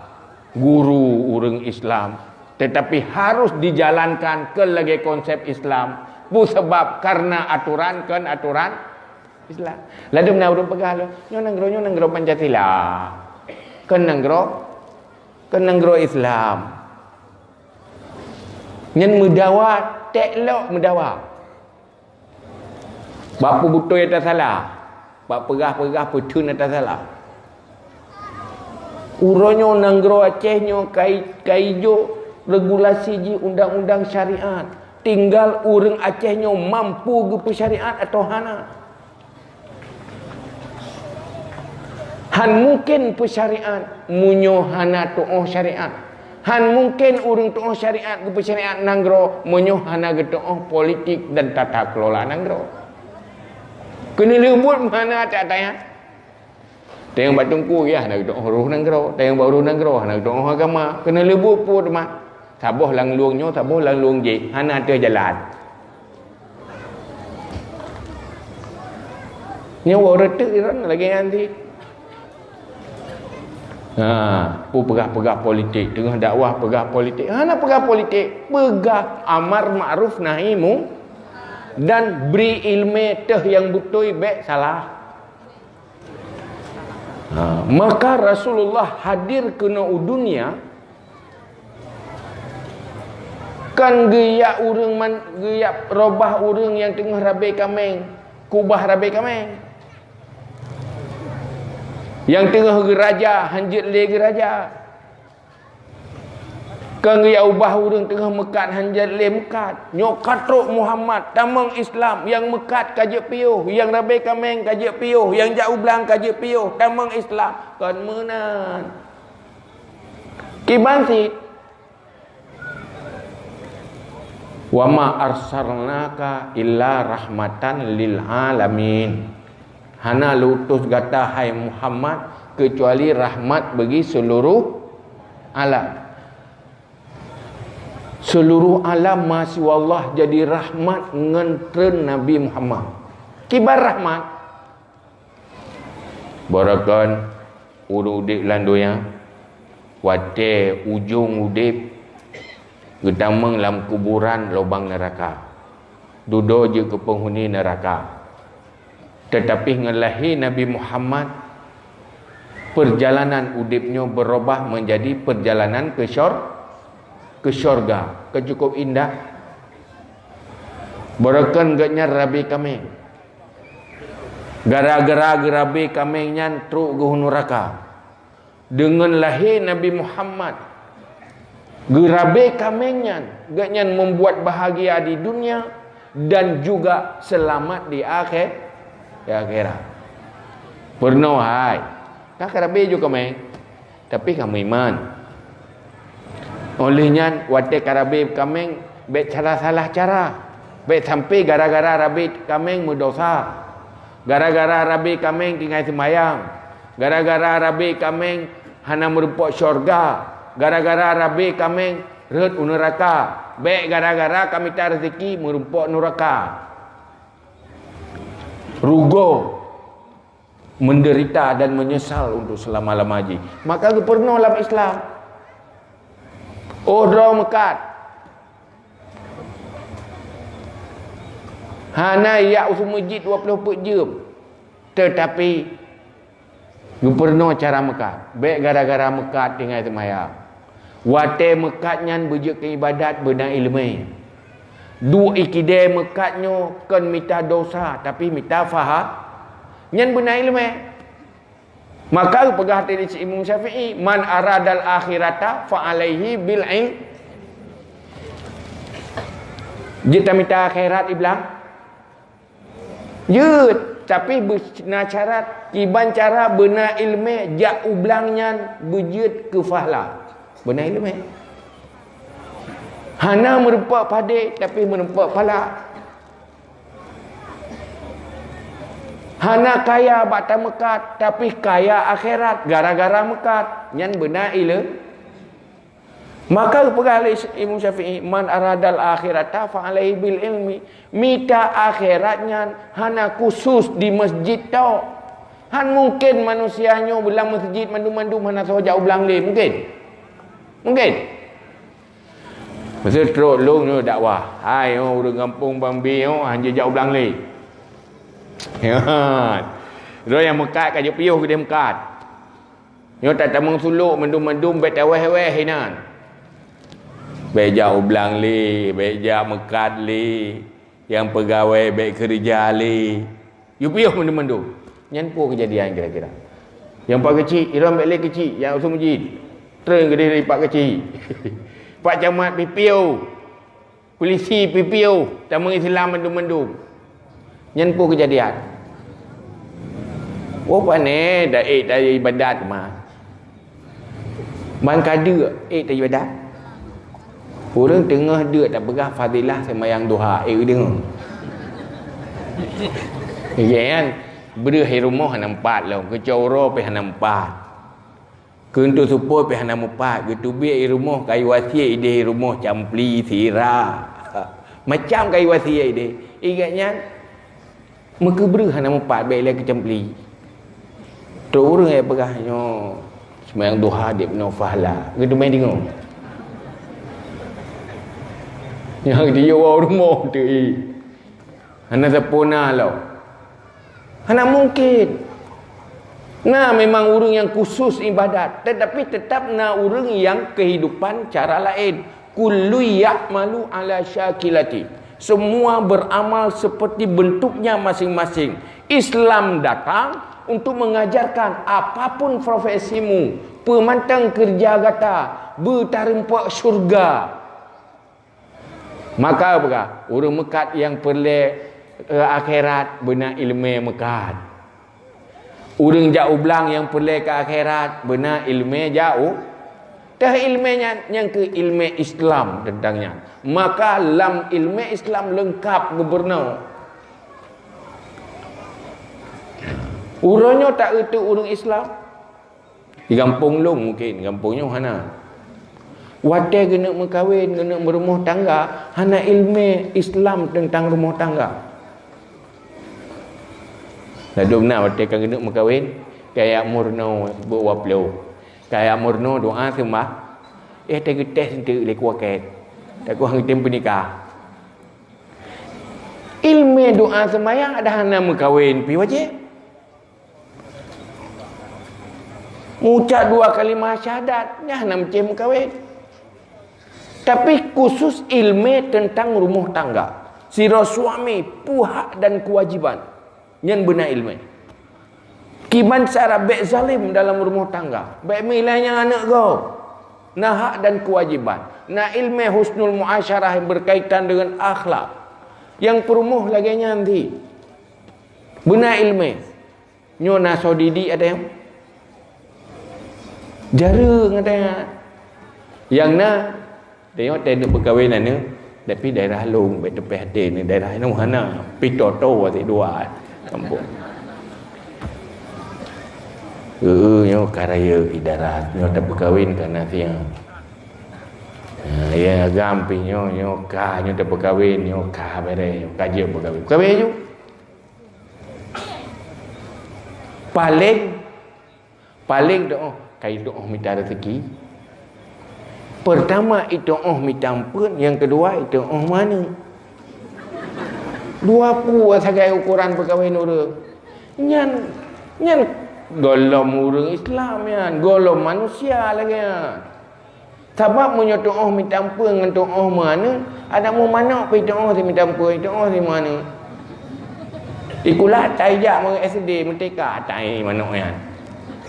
guru ureuëng Islam, tetapi harus dijalankan keu lagée konsep Islam. Peue sabab? Karena aturan kon aturan Islam. Ladum na ureuëng peugah lom, nyoe nanggroe, nyoe nanggroe Pancasila. Kon nanggroe, kon nanggroe Islam. Nyan meudawa, ték lok meudawa. Bak peubeutôi ata salah, bak peugah-peugah peutheun ata salah. Uroe nyoe nanggroe Aceh nyoe kai-, kaijok regulasi jih undang-undang syariat. Tinggal ureuëng Aceh nyoe mampu geupeusyariat atawa hana. Han mungken peusyariat meunyoe hana tuoh syariat. Han mungken ureuëng tuoh syariat geupeusyariat nanggroe meunyoe hana geutuoh politik dan tata kelola nanggroe. Keuneulheueh buet hana that-that nyan. Tayang bak teungku ya hana geutuoh roh nanggroe, tayang bak roh nanggroe hana geutuoh agama. Keuneulheueh buet peue teuma? Saboh lam lueng nyoe, saboh lam lueng jéh, hana teuh jalan. Nyoe woe reuteuek droe lagée nyan cit. Ha, peue peugah-peugah politik, teungoh dakwah peugah politik. Hana peugah politik, peugah amar makruf nahi mu-, dan bri ileumé teuh nyang beutôi bék salah. Ha, maka Rasulullah hadir keunoe u dunia, kan geujak ureuëng man-, geujak robah ureuëng nyang teungoh rabe kaméng, kubah rabe kaméng. Nyang teungoh geuraja, hanjeuet lé geuraja. Kan geujak ubah ureuëng teungoh meukat, hanjeuet lé meukat. Nyoe ka trok Muhammad, tamong Islam, nyang meukat ka jeuet piôh, nyang rabe kaméng ka jeuet piôh, nyang jak u blang ka jeuet piôh, tamong Islam. Kon meunan. Kiban cit. "Wa ma arsalnaka illa rahmatan lil alamin." Hana lôn utus gata, hai Muhammad, keucuali rahmat bagi seuluruh alam. Seuluruh alam mahasiswa Allah jadi rahmat ngon treun Nabi Muhammad. Kiban rahmat, Barakan ureuëng udeb lam donya, watée ujong udeb, geutamong lam kuburan lubang neuraka. Dudoe jeuet keu peunghuni neuraka. Teutapi ngon lahé Nabi Muhammad, peurjalanan udeb nyoe beurubah meunjadi peurjalanan keu syur-, keu syurga. Kan cukup indah. Barakan geuhnyan rabe kaméng. Gara-gara geurabe kaméng nyan trok geuh u neuraka. Deungon lahé Nabi Muhammad, geurabe kaméng nyan, geuhnyan membuat bahagia di dunia dan juga selamat di akhé-, di akhirat. Peurunoe hai, ka geurabe ju kaméng, tapi ka meuiman. Óh lheueh nyan, watée ka rabe kaméng, bék cara salah cara. Bék sampai gara-gara rabe kaméng meudosa. Gara-gara rabe kaméng tinggai seumayang. Gara-gara rabe kaméng hana meurumpok syurga. Gara-gara rabe kaméng rhot u neuraka. Bék gara-gara ka mita rezeki meurumpok neuraka. Rugoe, menderita dan menyesal untuk selama-lama jih. Maka geupeurunoe lam Islam. Óh droe meukat. Hana jak u meuseujid dua ploh peuet jeuem. Teutapi geupeurunoe cara meukat. Bék gara-gara meukat tinggai seumayang. Watée meukat nyan beujeuet keu iébadat beuna iéleumé. Duek ikidée meukat nyoe kon mita dosa, tapi mita faha-, nyan beuna iéleumé. Maka geupeugah lé Imam Syafi'i, "Man aradal akhirata fa alaihi bil ilm." Jeuet tamita akhirat iblang? Jeuet, tapi beuna syarat, kiban cara beuna iéleumé jak u blang nyan beujeuet keu pahala. Beuna iéleumé. Hana meurumpok padé, tapi meurumpok pahala. Hana kaya bak tameukat, tapi kaya akhirat gara-gara meukat. Nyan beuna iéleumé. Maka geupeugah lé Imam Syafi'i, "Man aradal akhirata fa alaihi bil ilmi." Mita akhirat nyan hana khusus di masjid tok. Hán mungken manusia nyoe beulam masjid mandum-mandum hana soe jak u blang lé. Mungken? Mungken? Masa trok lôn nyoe dakwah. Hai, oh, ureuëng gampông Bang Bi, oh, hana jak u blang lé. Droe nyang meukat ka jipiôh keudeh meukat. Nyoe tatamong sulok mandum-mandum bék taweh-weh inan. Bék jak u blang lé, bék jak meukat lé, nyang peugawée bék keureuja lé. Jipiôh mandum-mandum. Nyan peue keujadian kira-kira? Nyang pak keuchik, irom bék lé keuchik, nyang usu meujied. Treun keudeh dari pak keuchik. Pak camat pipiôh. Polisi pipiôh tamong Islam mandum-mandum. Nyan peue keujadian? Oh, pane dak ék taibadat mah. Ban ka deuk ék taibadat. Ureuëng teungoh deuk tapeugah fadilah seumayang duha, ék deungoe. Iya kan? Breuh i rumoh hana meupat lom, keucok uroe pih hana meupat. Keu untuk seupôt pih hana meupat, geuteubiet i rumoh kayu wasiet ideh i rumoh campli, sira. Macam kayu wasiet ideh. Ingat nyan, meukeubreue hana meupat bék ilée keu campli. Trok ureuëng nyang peugah nyoe, seumayang duha dek peunoh pahala. Geuteumé deungoe. Nyang geutiyue woe rumoh tu, eh. Hana sapeue na lom. Hana mungkin. Na memang ureuëng nyang khusus ibadat, tetapi tetap na ureuëng nyang kehidupan cara laén. Kullu ya'malu ala syakilati. Semua beramal seperti bentuknya masing-masing. Islam datang untuk mengajarkan apapun profesimu, peumantang kerja gata, beutareumpok syurga. Maka peugah, ureuëng meukat nyang peureulée, eh, akhirat beuna iéleumé meukat. Ureuëng jak u blang nyang peureulée keu akhirat beuna iéleumé jak u, Teuh ilmè nyan, nyang keu ilmè Islam teuntang nyan. Maka lam ilmè Islam leungkap geubeureunoe. Uroe nyoe taeu teuh ureuëng Islam. Di gampông lôn mungken, gampông nyoe hana. Watèe geuneuk meukawen, geuneuk meurumoh tangga, hana ilmè Islam teuntang rumoh tangga. Ladôm na watèe ka geuneuk meukawen, kaya meurunoe sibuk waploh. Kaya meurunoe doa seumbah, eh, teugeuteh seuteuk lé kuakét. Takuah geutem peunikah. Ilmè doa seumayang ada hana meukawen pi wajéb. Mucak dua kalimah syahadat, nyan hana meucéh meukawen. Tapi khusus ilmè teuntang rumoh tangga, sidroe suami, puhak dan kewajiban, nyan beuna ilmè. Kiban cara bèk zalim dalam rumoh tangga, bèk meulanyang aneuk gob, na hak dan kewajiban, na ilmè husnul muasyarah yang berkaitan dengan akhlak. Nyang peurumoh lagèe nyan di beuna ilmè. Nyoe na soe didik ada nyang jareueng ada nyang. Nyang na, tengok teuh neuk peukawen aneuk, tapi daerah lôn, bèk teupeh até ni, daerah nyoe hana, pih toto até dua, kampung. Eh, nyoe ka rayeuk idarat, nyoe tapeukawen ka na siang. Ha, ya agam pih nyoe, nyoe ka, nyoe tapeukawen, nyoe ka bereh, nyoe ka jeuet peukawen. Peukawen ju. Paleng, paleng tuoh, kai tuoh mita rezeki. Pertama, ituoh mita ampeuen, nyang keudua, ituoh meuaneuk. Dua peue sagai ukoran peukawen ureuëng. Nyan, nyan gohlom ureuëng Islam nyan, gohlom manusia lagèe nyan. Sabab meunyoe tuoh mita ampeuen ngon tuoh meuaneuk, ada mu manok pih tuoh si mita ampeuen, tuoh si meuaneuk. Ikulah tai jak meuSD, meutika tai manok nyan.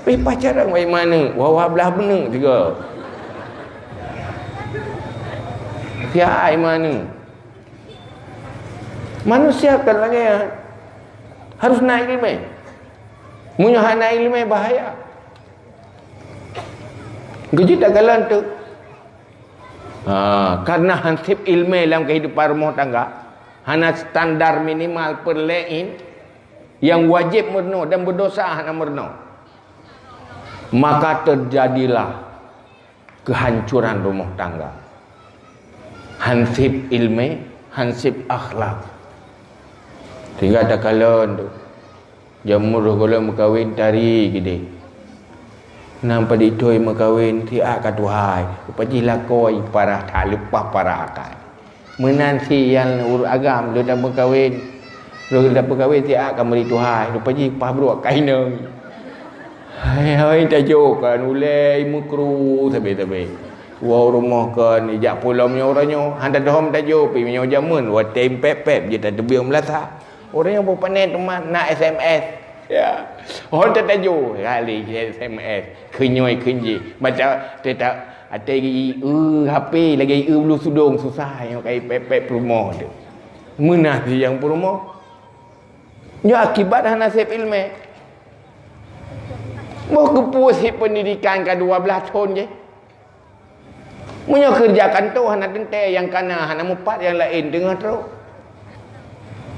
Pih pacaran wai meuaneuk, wawa blah beuneuek juga. Siat ai meuaneuk. Manusia kan lagèe nyan. Harus na ilmè. Meunyoe hana ilmè, bahaya. Geujeuet takalon teuk. Ha, karena hanseb ilmè lam kehidupan rumoh tangga, hana standar minimal perlèin nyang wajéb meurunoe dan beudosa hana meurunoe. Maka terjadilah kehancuran rumoh tangga. Hanseb ilmè, hanseb akhlak. Sehingga takalon teuk. Jamur gohlom meukawen tari gideh. Nang padit thoi meukawen siat ka tuhai. Rupa jih lakoe parah that leupah parah akai. Meunan si nyang ureuëng agam lôn dapeukawen. Lôn dapeukawen siat ka meuri tuhai. Rupa jih pah brok ka inong. Hai, hai, tajok kan ulèe meukru sabe-sabe. Woe rumoh kon ijak pulom nyoe uroe nyoe. Han tadhom tajok pih meunyoe jameun watèe pép-pép jeuet tateubieng meulasa. Ureuëng nyang beupané teuma na S M S. Ya. Oh, teutajô kali S M S. Keunyoi kheun jih. Baca teuta até gigi, eh, H P lagèe, eh, bulu sudong susah nyoe kai pép-pép peurumoh tu. Meunah si nyang peurumoh. Nyoe akibat hana sép ilmè. Boh geupeu sép pendidikan ka dua belas thon jih. Meunyoe keureuja kantô hana teuntèe, nyang kana hana mupat, nyang laén teungoh trok.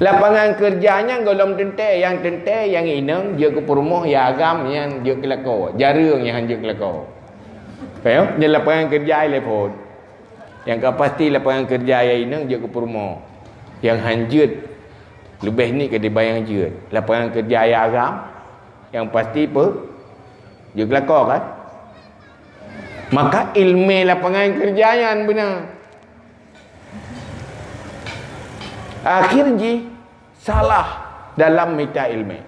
Lapangan keureuja nyan gohlom teuntèe, nyang teuntèe nyang inong jeuet keu peurumoh, nyang agam nyan jeuet keu lakoe, jareueng nyang han jeuet keu lakoe. Paham? Nyan lapangan keureuja ilèe phôn. Nyang ka pasti lapangan keureuja nyang inong jeuet keu peurumoh. Nyang han jeuet leubeh nit keu dibanding nyang jeuet. Lapangan keureuja nyang agam, nyang pasti peue? Jeuet keu lakoe kan? Maka ilmè lapangan keureuja nyan beuna. Akhé jih salah dalam mita ilmè.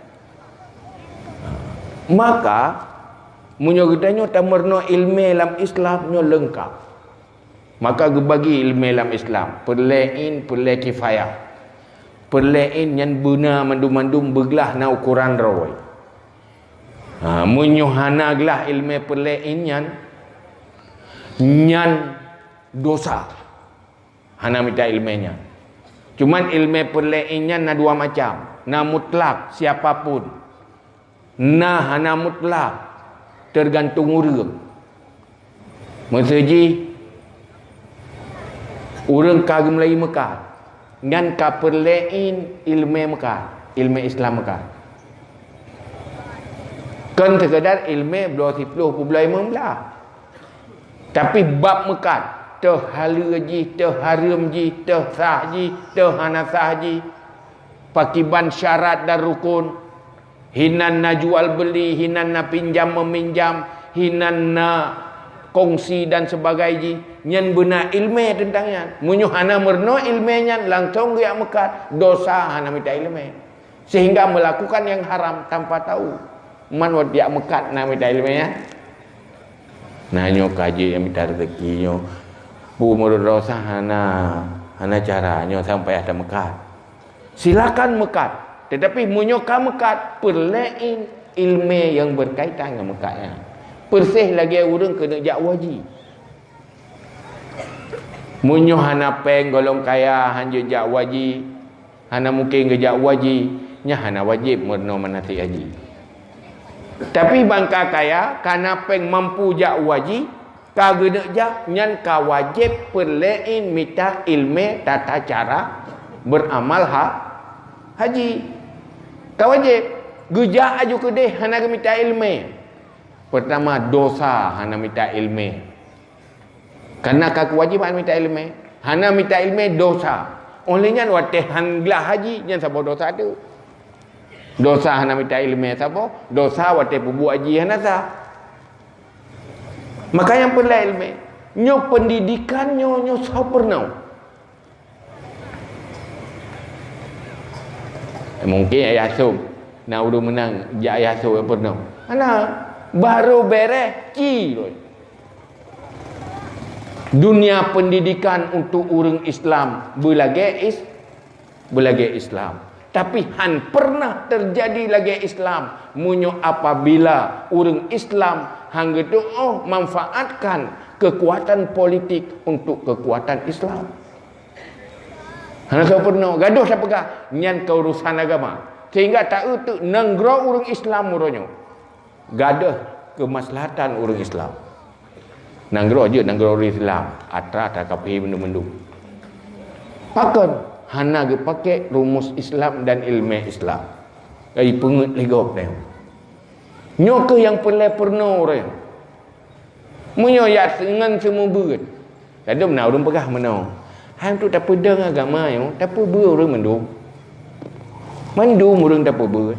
Maka meunyoe geutanyoe tameurunoe ilmè lam Islam nyoe leungkap. Maka geubagi ilmè lam Islam, peureulèe ain, peureulèe kifayah. Peureulèe ain nyan beuna mandum-mandum beuglah na ukoran droe. Ha, meunyoe hana glah ilmè peureulèe ain nyan, nyan dosa. Hana mita ilmè nyan. Cuman ilmè peureulèe ain nyan na dua macam. Na mutlak, siapa pun. Na hana mutlak, tergantung ureueng. Maksud jih, ureuëng ka geumulai meukat, nyan ka peureulée ileumé meukat, ileumé Islam meukat. Kon sekadar ileumé bloe siplôh peubloe limong blah. Tapi bab meukat, teuh haleue jih, teuh hareuem jih, teuh sah jih, teuh hana sah jih, pakiban syarat dan rukun, hinan na jual beli, hinan na pinjam meminjam, hinan na kongsi dan sebagainya, nyan beuna ileumé teuntang nyan. Meunyoe hana meurunoe ileumé nyan, langsong geujak meukat, dosa hana mita ileumé. Sehingga melakukan yang haram tanpa tahu. Man watée jak meukat na mita ileumé nyan. Nah, nyoe ka jeuet nyang mita rezeki nyoe. Pu meureuroe sa hana, hana cara nyoe sampai ata meukat. Silakan meukat, tetapi meunyoe ka meukat, peureulée ileumé nyang berkaitan ngon meukat nyan. Persis lagée ureuëng keuneuk jak haji. Meunyoe hana péng golom kaya, hanjeuet jak haji, hana mungken geujak haji, nyan hana wajéb meurunoe manasik haji. Tapi ban ka kaya, ka na péng mampu jak haji, ka geuneuk jak, nyan ka wajéb peureulée mita ileumé tata cara beuramal ha-, haji. Ka wajéb. Geujak aju keudeh hana geumita ileumé. Peurtama, dosa hana mita ileumé. Karena ka keuwajéban mita ileumé. Hana mita ileumé dosa. Óh lheueh nyan watée han glah haji, nyan saboh dosa teuk. Dosa hana mita ileumé saboh, dosa watée peubuet haji hana sah. Maka nyang peureulée ileumé, nyoe pendidikan nyoe, nyoe soe peurunoe. Mungkin ayah sum, na ureuëng meunang jak ayah sum nyang peurunoe. Hana, baru bereh ci lôn. Dunia pendidikan untuk ureuëng Islam beulagée is-, beulagée Islam. Tapi han pernah terjadi lagée Islam meunyoe apabila ureuëng Islam han geutuoh manfaatkan kekuatan politik untuk kekuatan Islam. Hana soe peurunoe, gadoh tapeugah nyan keurusan agama. Sehingga ta-eu teuk nanggroe ureuëng Islam uroe nyoe. Gadoh keumaslahatan ureuëng Islam. Nanggroe jeuet nanggroe ureuëng Islam, atra takafé mandum-mandum. Pakon hana geupaké rumus Islam dan ileumé Islam? Ai peungeuet lé gob nyoe. Nyoe keuh nyang peureulée peurunoe ureuëng. Meunyoe jak ngon seumeubeuet, ladôm na ureuëng peugah meunoe, "Hai untuk tapeudong agama nyoe, tapeubeuet ureuëng mandum." Mandum ureuëng tapeubeuet.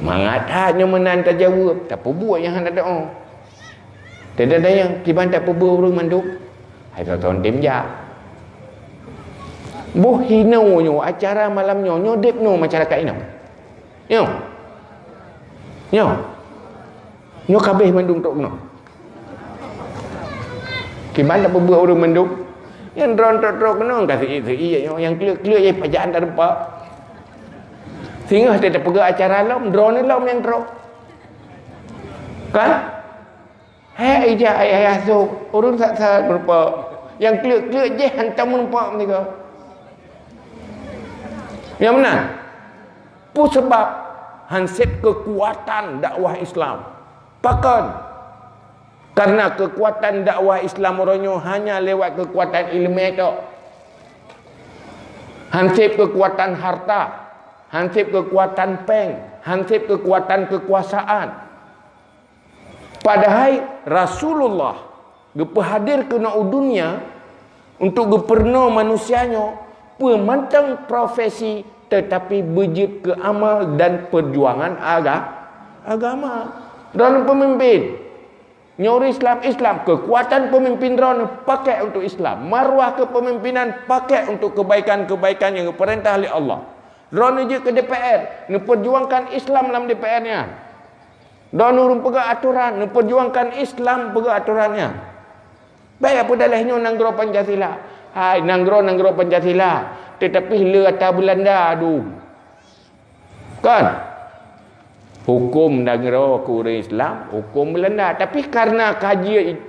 Mangat that nyoe meunan tajaweueb, tapeubuet nyang hana teuôt. Teuntang nyang kiban tapeubuet ureuëng mandum, hai soe-soe tem jak. Boh hinoe nyoe acara malam nyoe, nyoe deb nyoe masyarakat inong. Nyoe. Nyoe. Nyoe kabeh mandum trok nyoe. Kiban tapeubuet ureuëng mandum. Nyang droeneuh trok-trok nyoe ka seuiek-seuiek nyoe, nyang kleuek-kleuek jih pajak antar rupa. Singoh teupeugah acara lom, droeneuh lom nyang trok. Kan? Hai ija ayah-ayah sôk, ureuëng sat-sat meurumpok. Nyang kleuek-kleuek jih hantom meurumpok meunyoe. Nyang meunan, peue sabab hanseb keukuatan dakwah Islam? Pakon? Karena keukuatan dakwah Islam uroe nyoe hanya lewat keukuatan ileumé tok. Hanseb keukuatan harta, hanseb keukuatan péng, hanseb keukuatan keukuasaan. Padahai Rasulullah geupeuhadir keunoe u dunia untuk geupeurunoe manusia nyoe peue mantong profesi, teutapi beujeuet keu amal dan peujuangan aga-, agama. Droeneuh peumimpin nyoe ureuëng Islam, Islam, keukuatan peumimpin droeneuh pakék untuk Islam, marwah kepemimpinan pakék untuk kebaikan-kebaikan nyang geupeurintah lé Allah. Droeneuh jeuet keu D P R, neupeujuangkan Islam lam D P R nyan. Droeneuh ureuëng peugah atoran, neupeujuangkan Islam peugah atoran nyan. Bék peudaleh nyoe nanggroe Pancasila. Hai, nanggroe-nanggroe Pancasila, teutapi le ata Beulanda dum. Kan? Huköm nanggroe keu ureuëng Islam, huköm Beulanda. Tapi karena ka jeuet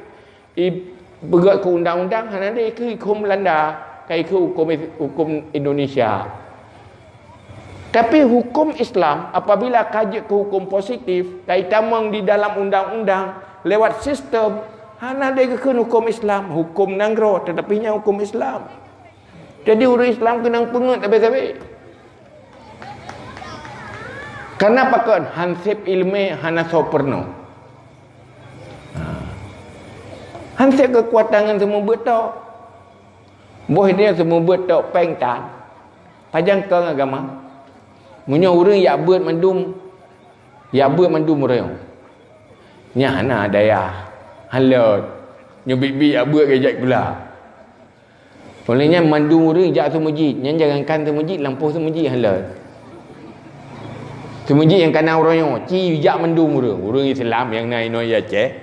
i-, i-, peugah keu undang-undang, hana lé ikheun huköm Beulanda, ka ikheun huköm, huköm Indonesia. Tapi huköm Islam, apabila ka jeuet keu huköm positif, ka itamong di dalam undang-undang lewat sistem Hana lé geukheun huköm Islam, huköm nanggroe, teutapi nyan huköm Islam. Jadi ureuëng Islam keunong peungeut sabe-sabe. Kareuna pakon hanseb iéleumé hana soe peurunoe. Ha. Hanseb keukuatan ngon seumeubeuet tok. Boh idéh seumeubeuet tok péng tan. Pajan keu agama. Meunyoe ureuëng jak beuet mandum, jak beuet mandum ureuëng. Nyan hana daya. Halot. Nyoe biet-biet jak beuet keu jak sikula. Oleh nyan mandum ureuëng jak seumeujid. Nyan jangankan seumeujid, lampôh seumeujid halot. Seumeujid nyang kana uroe nyoe, ci jak mandum ureuëng. Ureuëng Islam nyang na inoe Aceh.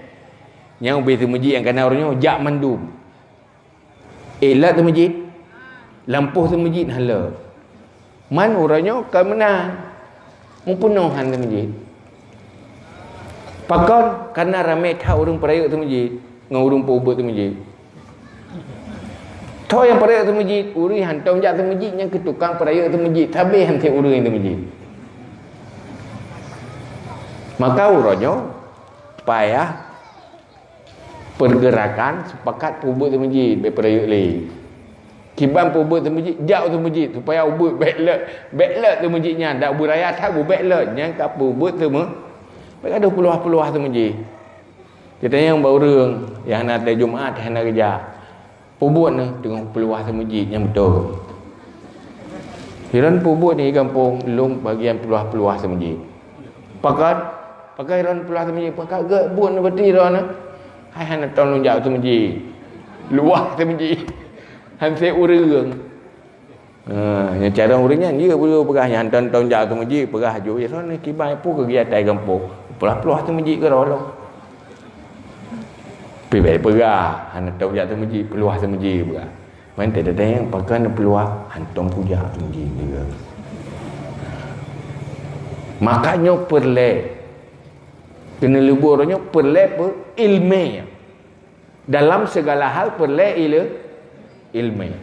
Nyang ubé seumeujid nyang kana uroe nyoe, jak mandum. Eh, lheueh seumeujid, lampôh seumeujid halot. Man uroe nyoe ka meunan, meupeunoh han seumeujid. Pakon? Kareuna ramé that ureuëng peurayeuk seumeujid ngon ureuëng peubuet seumeujid. Tho nyang peurayeuk seumeujid, ureuëng hantom jak seumeujid nyang keu tukang peurayeuk seumeujid, sabe hanseb ureuëng seumeujid. Maka uroe nyoe payah pergerakan sepakat peubuet seumeujid, bék peurayeuk lé. Kiban peubuet seumeujid, jak seumeujid supaya ubeuet bék lé, bék lé seumeujid nyan, dak beuraya that ubeuet lé, nyan ka peubuet seumeu-, bék gadoh peuluwah-peuluwah seumeujid. Kita nyang bak ureuëng nyang hana teu Jumat hana geujak. Peubuet nyoe teungoh peuluwah seumeujid nyang beutôi. Hiron peubuet di gampông lôn bagian peuluwah-peuluwah seumeujid. Pakat, pakat hiron peuluwah seumeujid, pakat geubuet nyoe beutôi hiron nyoe. Hai hana tom lôn jak seumeujid. Luwah seumeujid. Hanseb ureuëng. Ha, nyang carông ureuëng nyan, ya, beliau peugah nyan, hantom-tom jak seumeujid, peugah aju, ya, soe ni kiban peue keu geuya tai gampông. Peuluwah-peuluwah seumeujid keudroe lom. Pi bék peugah, hantom jak seumeujid, peuluwah seumeujid peugah. Man teuntèe nyang pakon peuluwah, hantom kujak seumeujid juga. Maka nyoe peureulée. Keuneuleubu nyoe peureulée peu ilmé. Dalam segala hal peureulée ile-, ilmé.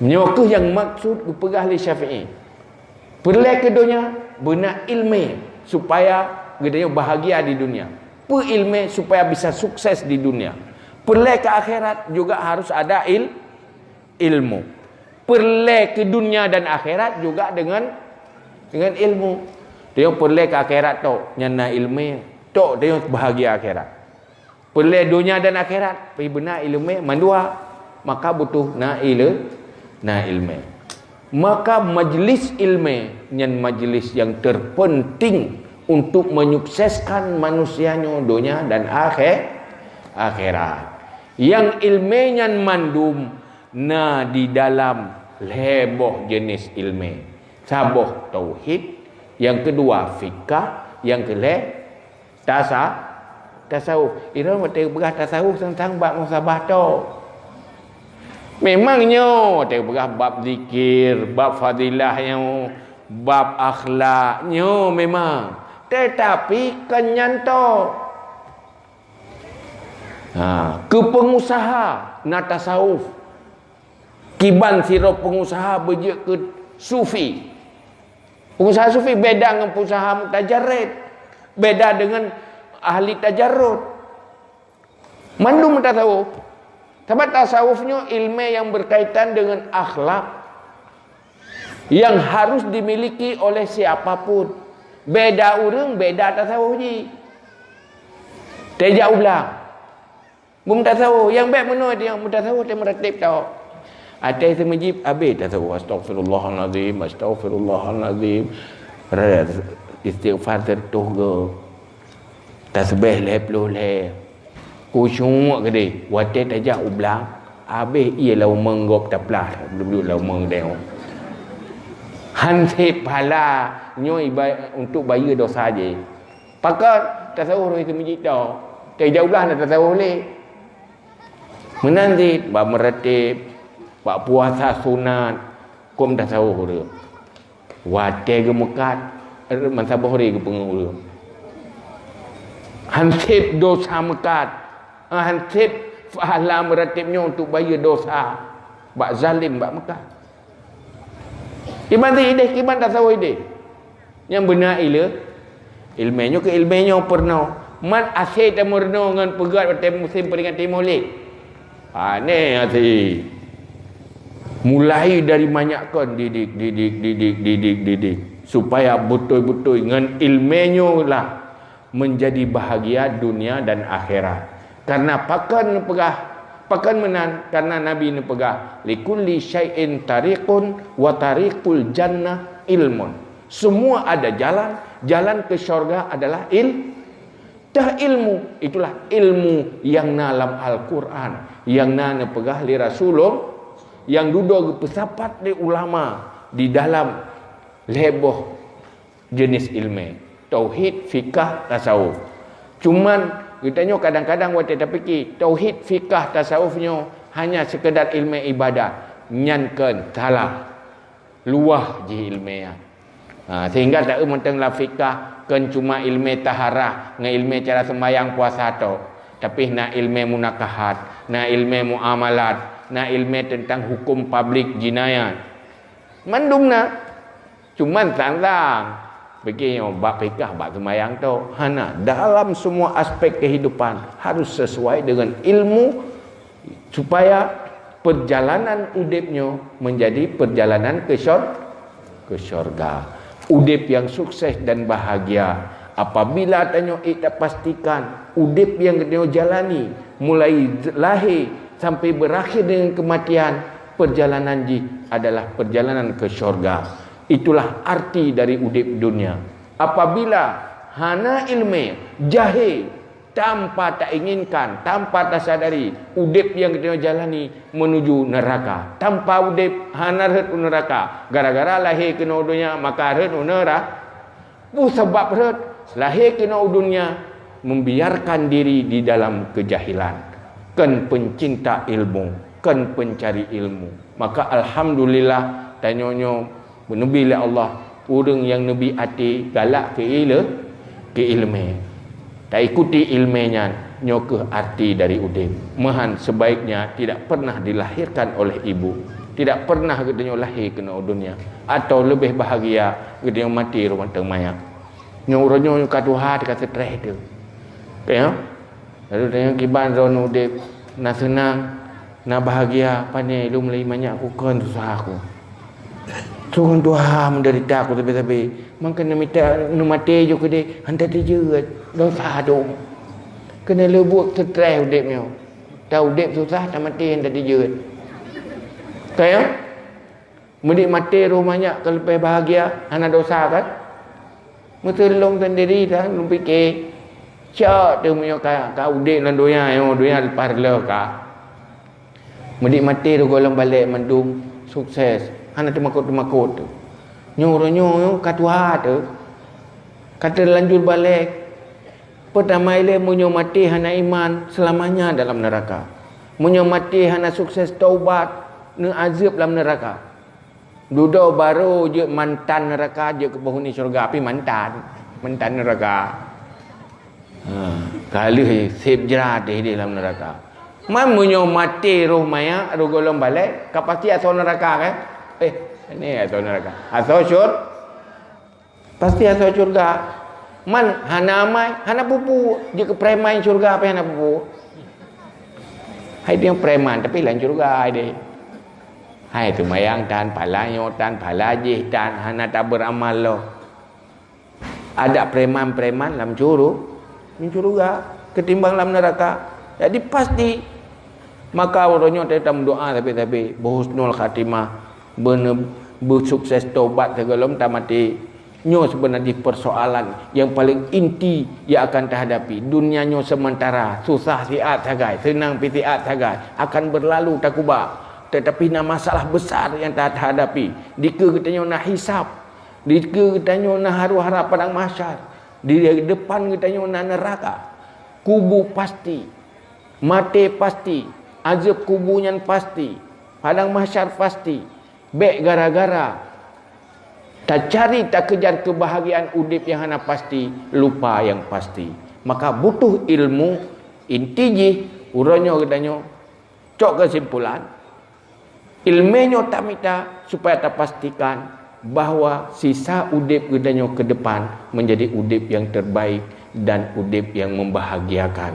Nyoe kheueh nyang maksud geupeugah lé Syafi'i. Peureulée keu donya beuna ilmé supaya geutanyoe bahagia di dunia. Peu ilmé supaya bisa sukses di dunia. Peureulée keu akhirat juga harus ada il-, ilmu. Peureulée keu dunia dan akhirat juga dengan, dengan ilmu. Tanyoe peureulée keu akhirat tok, nyan na ilmé, tok tanyoe bahagia akhirat. Peureulée donya dan akhirat, pi beuna ilmé mandua, maka butuh na ile-, na ilmé. Maka majlis ilmé nyan majlis nyang terpenting untuk menyukseskan manusia nyoe donya dan akhé-, akhirat. Nyang ilmé nyan mandum na di dalam lhée boh jeunèh ilmé. Saboh tauhid, nyang keudua fikah, nyang keulhée Tasa-, tasawuf. Iron watée peugah tasawuf sang-sang bab muhasabah tok. Memang nyoe watée peugah bab zikir, bab fadilah nyoe, bab akhlak nyoe memang. Tetapi kon nyan tok. Ha, keu pengusaha na tasawuf. Kiban sidroe pengusaha beujeuet keu sufi. Pengusaha sufi beda ngon pengusaha mutajarrid, beda dengan ahli tajarrud. Mandum tasawuf. Sabab tasawuf nyoe ilmu yang berkaitan dengan akhlak yang harus dimiliki oleh siapapun. Beda ureuëng, beda tasawuf jih. Teuh jak u blang. Beumeutasawoe, nyang bék meunoe teuh, meutasawuf teuh meuratéb tao. Até seumeujib abéh tasawuf, "Astaghfirullahalazim, astaghfirullahalazim." Ra-, istighfar siratoh go. Tasbéh lhée ploh lhée. Khusyuk keudéh, watée tajak u blang, abéh ié lam umeung gob taplah, duek lam umeung deuh. Han sép pahala nyoe iba-, untuk bayeue dosa jih. Pakon tasawuf roh seumeujib tao. Teuh jak u blang na tasawuf lé. Meunan cit bak meuratéb, bak puasa sunat, kon tasawuf ureuëng. Watée geumeukat, meusaboh hari geupeungeut ureuëng. Han sép dosa meukat, han sép pahala meuratéb nyoe untuk bayeue dosa bak zalim bak meukat. Kiban idéh, kiban tasawuf idéh. Nyang beuna ilé-, ilmé nyoe keu ilmé nyoe peurunoe. Man asé tameurunoe ngon peugét watée musém peuringati Maulid. Aneh asé. Mulai dari manyak kon didik, didik, didik, didik, didik, supaya beutôi-beutôi ngon ilmé nyoe lah menjadi bahagia dunia dan akhirat. Karena pakon peugah, pakon meunan? Karena Nabi neupeugah, "Likulli syai'in tariqun wa tariqul jannah ilmun." Semua ada jalan, jalan ke syurga adalah il-, tah ilmu. Itulah ilmu yang na lam Al-Quran, yang na neupeugah lé Rasulullah, yang dudoe geupeusapat lé ulama di dalam lhée boh jeunèh ilmé, tauhid, fikah, tasawuf. Cuman geutanyoe kadang-kadang watée tapike tauhid, fikah, tasawuf nyoe hanya sekedar ilmé ibadah, nyan kon salah. Luwah jih ilmé nyan. Ha, sehingga taeu mantong lam fikah kon cuma ilmé taharah ngon ilmé cara sembahyang puasa tok, tapi na ilmé munakahat, na ilmé muamalat, na ilmé tentang hukum publik jinayat. Mandum na. Cuman sang-sang pike nyoe bak fikah, bak seumayang tok. Hana, dalam semua aspek kehidupan harus sesuai dengan ilmu supaya perjalanan udeb nyoe menjadi perjalanan ke syur-, ke syurga. Udeb yang sukses dan bahagia apabila tanyoe ék tapastikan udeb nyang geutanyoe jalani mulai lahé sampai berakhir dengan kematian, perjalanan jih adalah perjalanan ke syurga. Itulah arti dari udeb dunia. Apabila hana ilmé, jahé, tanpa tainginkan, tanpa tasadari, udeb nyang geutanyoe jalani menuju neraka. Tanpa udeb hana rhot u neraka. Gara-gara lahé keunoe u donya maka rhot u nera-, peue sabab rhot? Lahé keunoe u donya membiarkan diri di dalam kejahilan. Kon pencinta ilmu, kon pencari ilmu. Maka alhamdulillah, tanyoe nyoe neubi lé Allah ureuëng nyang neubi até galak keu ile-, keu ilmé. Taikuti ilmé nyan, nyoe kheueh arti dari udeb. Meuhan sebaiknya tidak pernah dilahirkan oleh ibu. Tidak pernah geutanyoe lahé keunoe u donya. Atau leubeh bahagia geutanyoe maté rumoh teuh manyak. Nyoe uroe nyoe ka tuha teuka seutreh teuh. Ka nyoe? Lalu tanyoe kiban droeneuh udeb, na seunang, na bahagia, pane lom lé manyak ku kon susah ku. Sungguh tuha menderita ku sabe-sabe. Mangka neumita, neumaté ju keudeh, hana tijeuet, dosa dong. Keuneuk leubuet seutreh udeb nyoe. Ta udeb susah, ta maté hana tijeuet. Ka nyoe? Meudik maté roh manyak ka leupah bahagia, hana dosa kan? Meuteulông sendiri kan, lôn pike. Cok teuh meunyoe ka, ka udeb lam donya nyoe, donya leupah reuloh ka. Meudik maté roh gohlom balek mandum sukses, hana teumakot-teumakot teuh. Nyoe uroe nyoe ka tuha teuh, ka teulanjur balek. Peutama ilée meunyoe maté hana iman, seulamanya dalam neuraka. Meunyoe maté hana sukses taubat, neuazeueb lam neuraka. Dudoe barô jeuet mantan neuraka, jeuet keu penghuni syeuruga, pi mantan, mantan neuraka. Ha, ka lheueh seb jrat deh di lam neuraka. Man meunyoe maté roh manyak, roh gohlom balek, ka pasti asoe neuraka kan? Eh, ini asoe neuraka. Asoe syur-, pasti asoe syeuruga. Man hana amai, hana peue-peue, jeuet keu preman syeuruga pi hana peue-peue. Hai dia preman tapi lam syeuruga hai deh. Hai seumayang tan, phala nyoe tan, phala jih tan, hana tabeuamal lom. Adak preman-preman lam syuru-, lam syeuruga ketimbang lam neuraka. Jadi pasti. Maka uroe nyoe teuh tameudoa sabe-sabe, beuhusnul khatimah, beune-, beusukses tobat sigohlom tamaté. Nyoe seubeuna jih persoalan nyang paleng inti nyang akan tahadapi. Dunia nyoe seumeuntara, susah siat sagai, seunang pi siat sagai, akan beurlalu takuba. Teutapi na masalah besar nyang ta-, tahadapi. Dikeue geutanyoe na hisab, dikeue geutanyoe na haru-hara padang mahsyar, di depan geutanyoe na neuraka. Kubu pasti, maté pasti, azeueb kubu nyan pasti, padang mahsyar pasti. Bék gara-gara tacari, takeujar keubahagiaan udeb nyang hana pasti, lupa nyang pasti. Maka butuh ilmu, inti jih uroe nyoe geutanyoe cok keusimpulan, ilmé nyoe tamita supaya tapastikan bahwa sisa udeb geutanyoe keudepan menjadi udeb nyang terbaik, dan udeb nyang membahagiakan.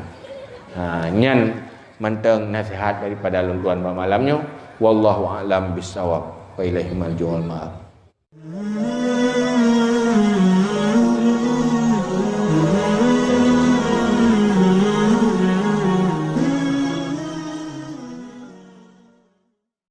Ha, nyan mantong nasihat daripada lôn tuan bak malam nyoe. Wallahu a'lam bissawab. Wa ilaihi marji'ul ma'ab.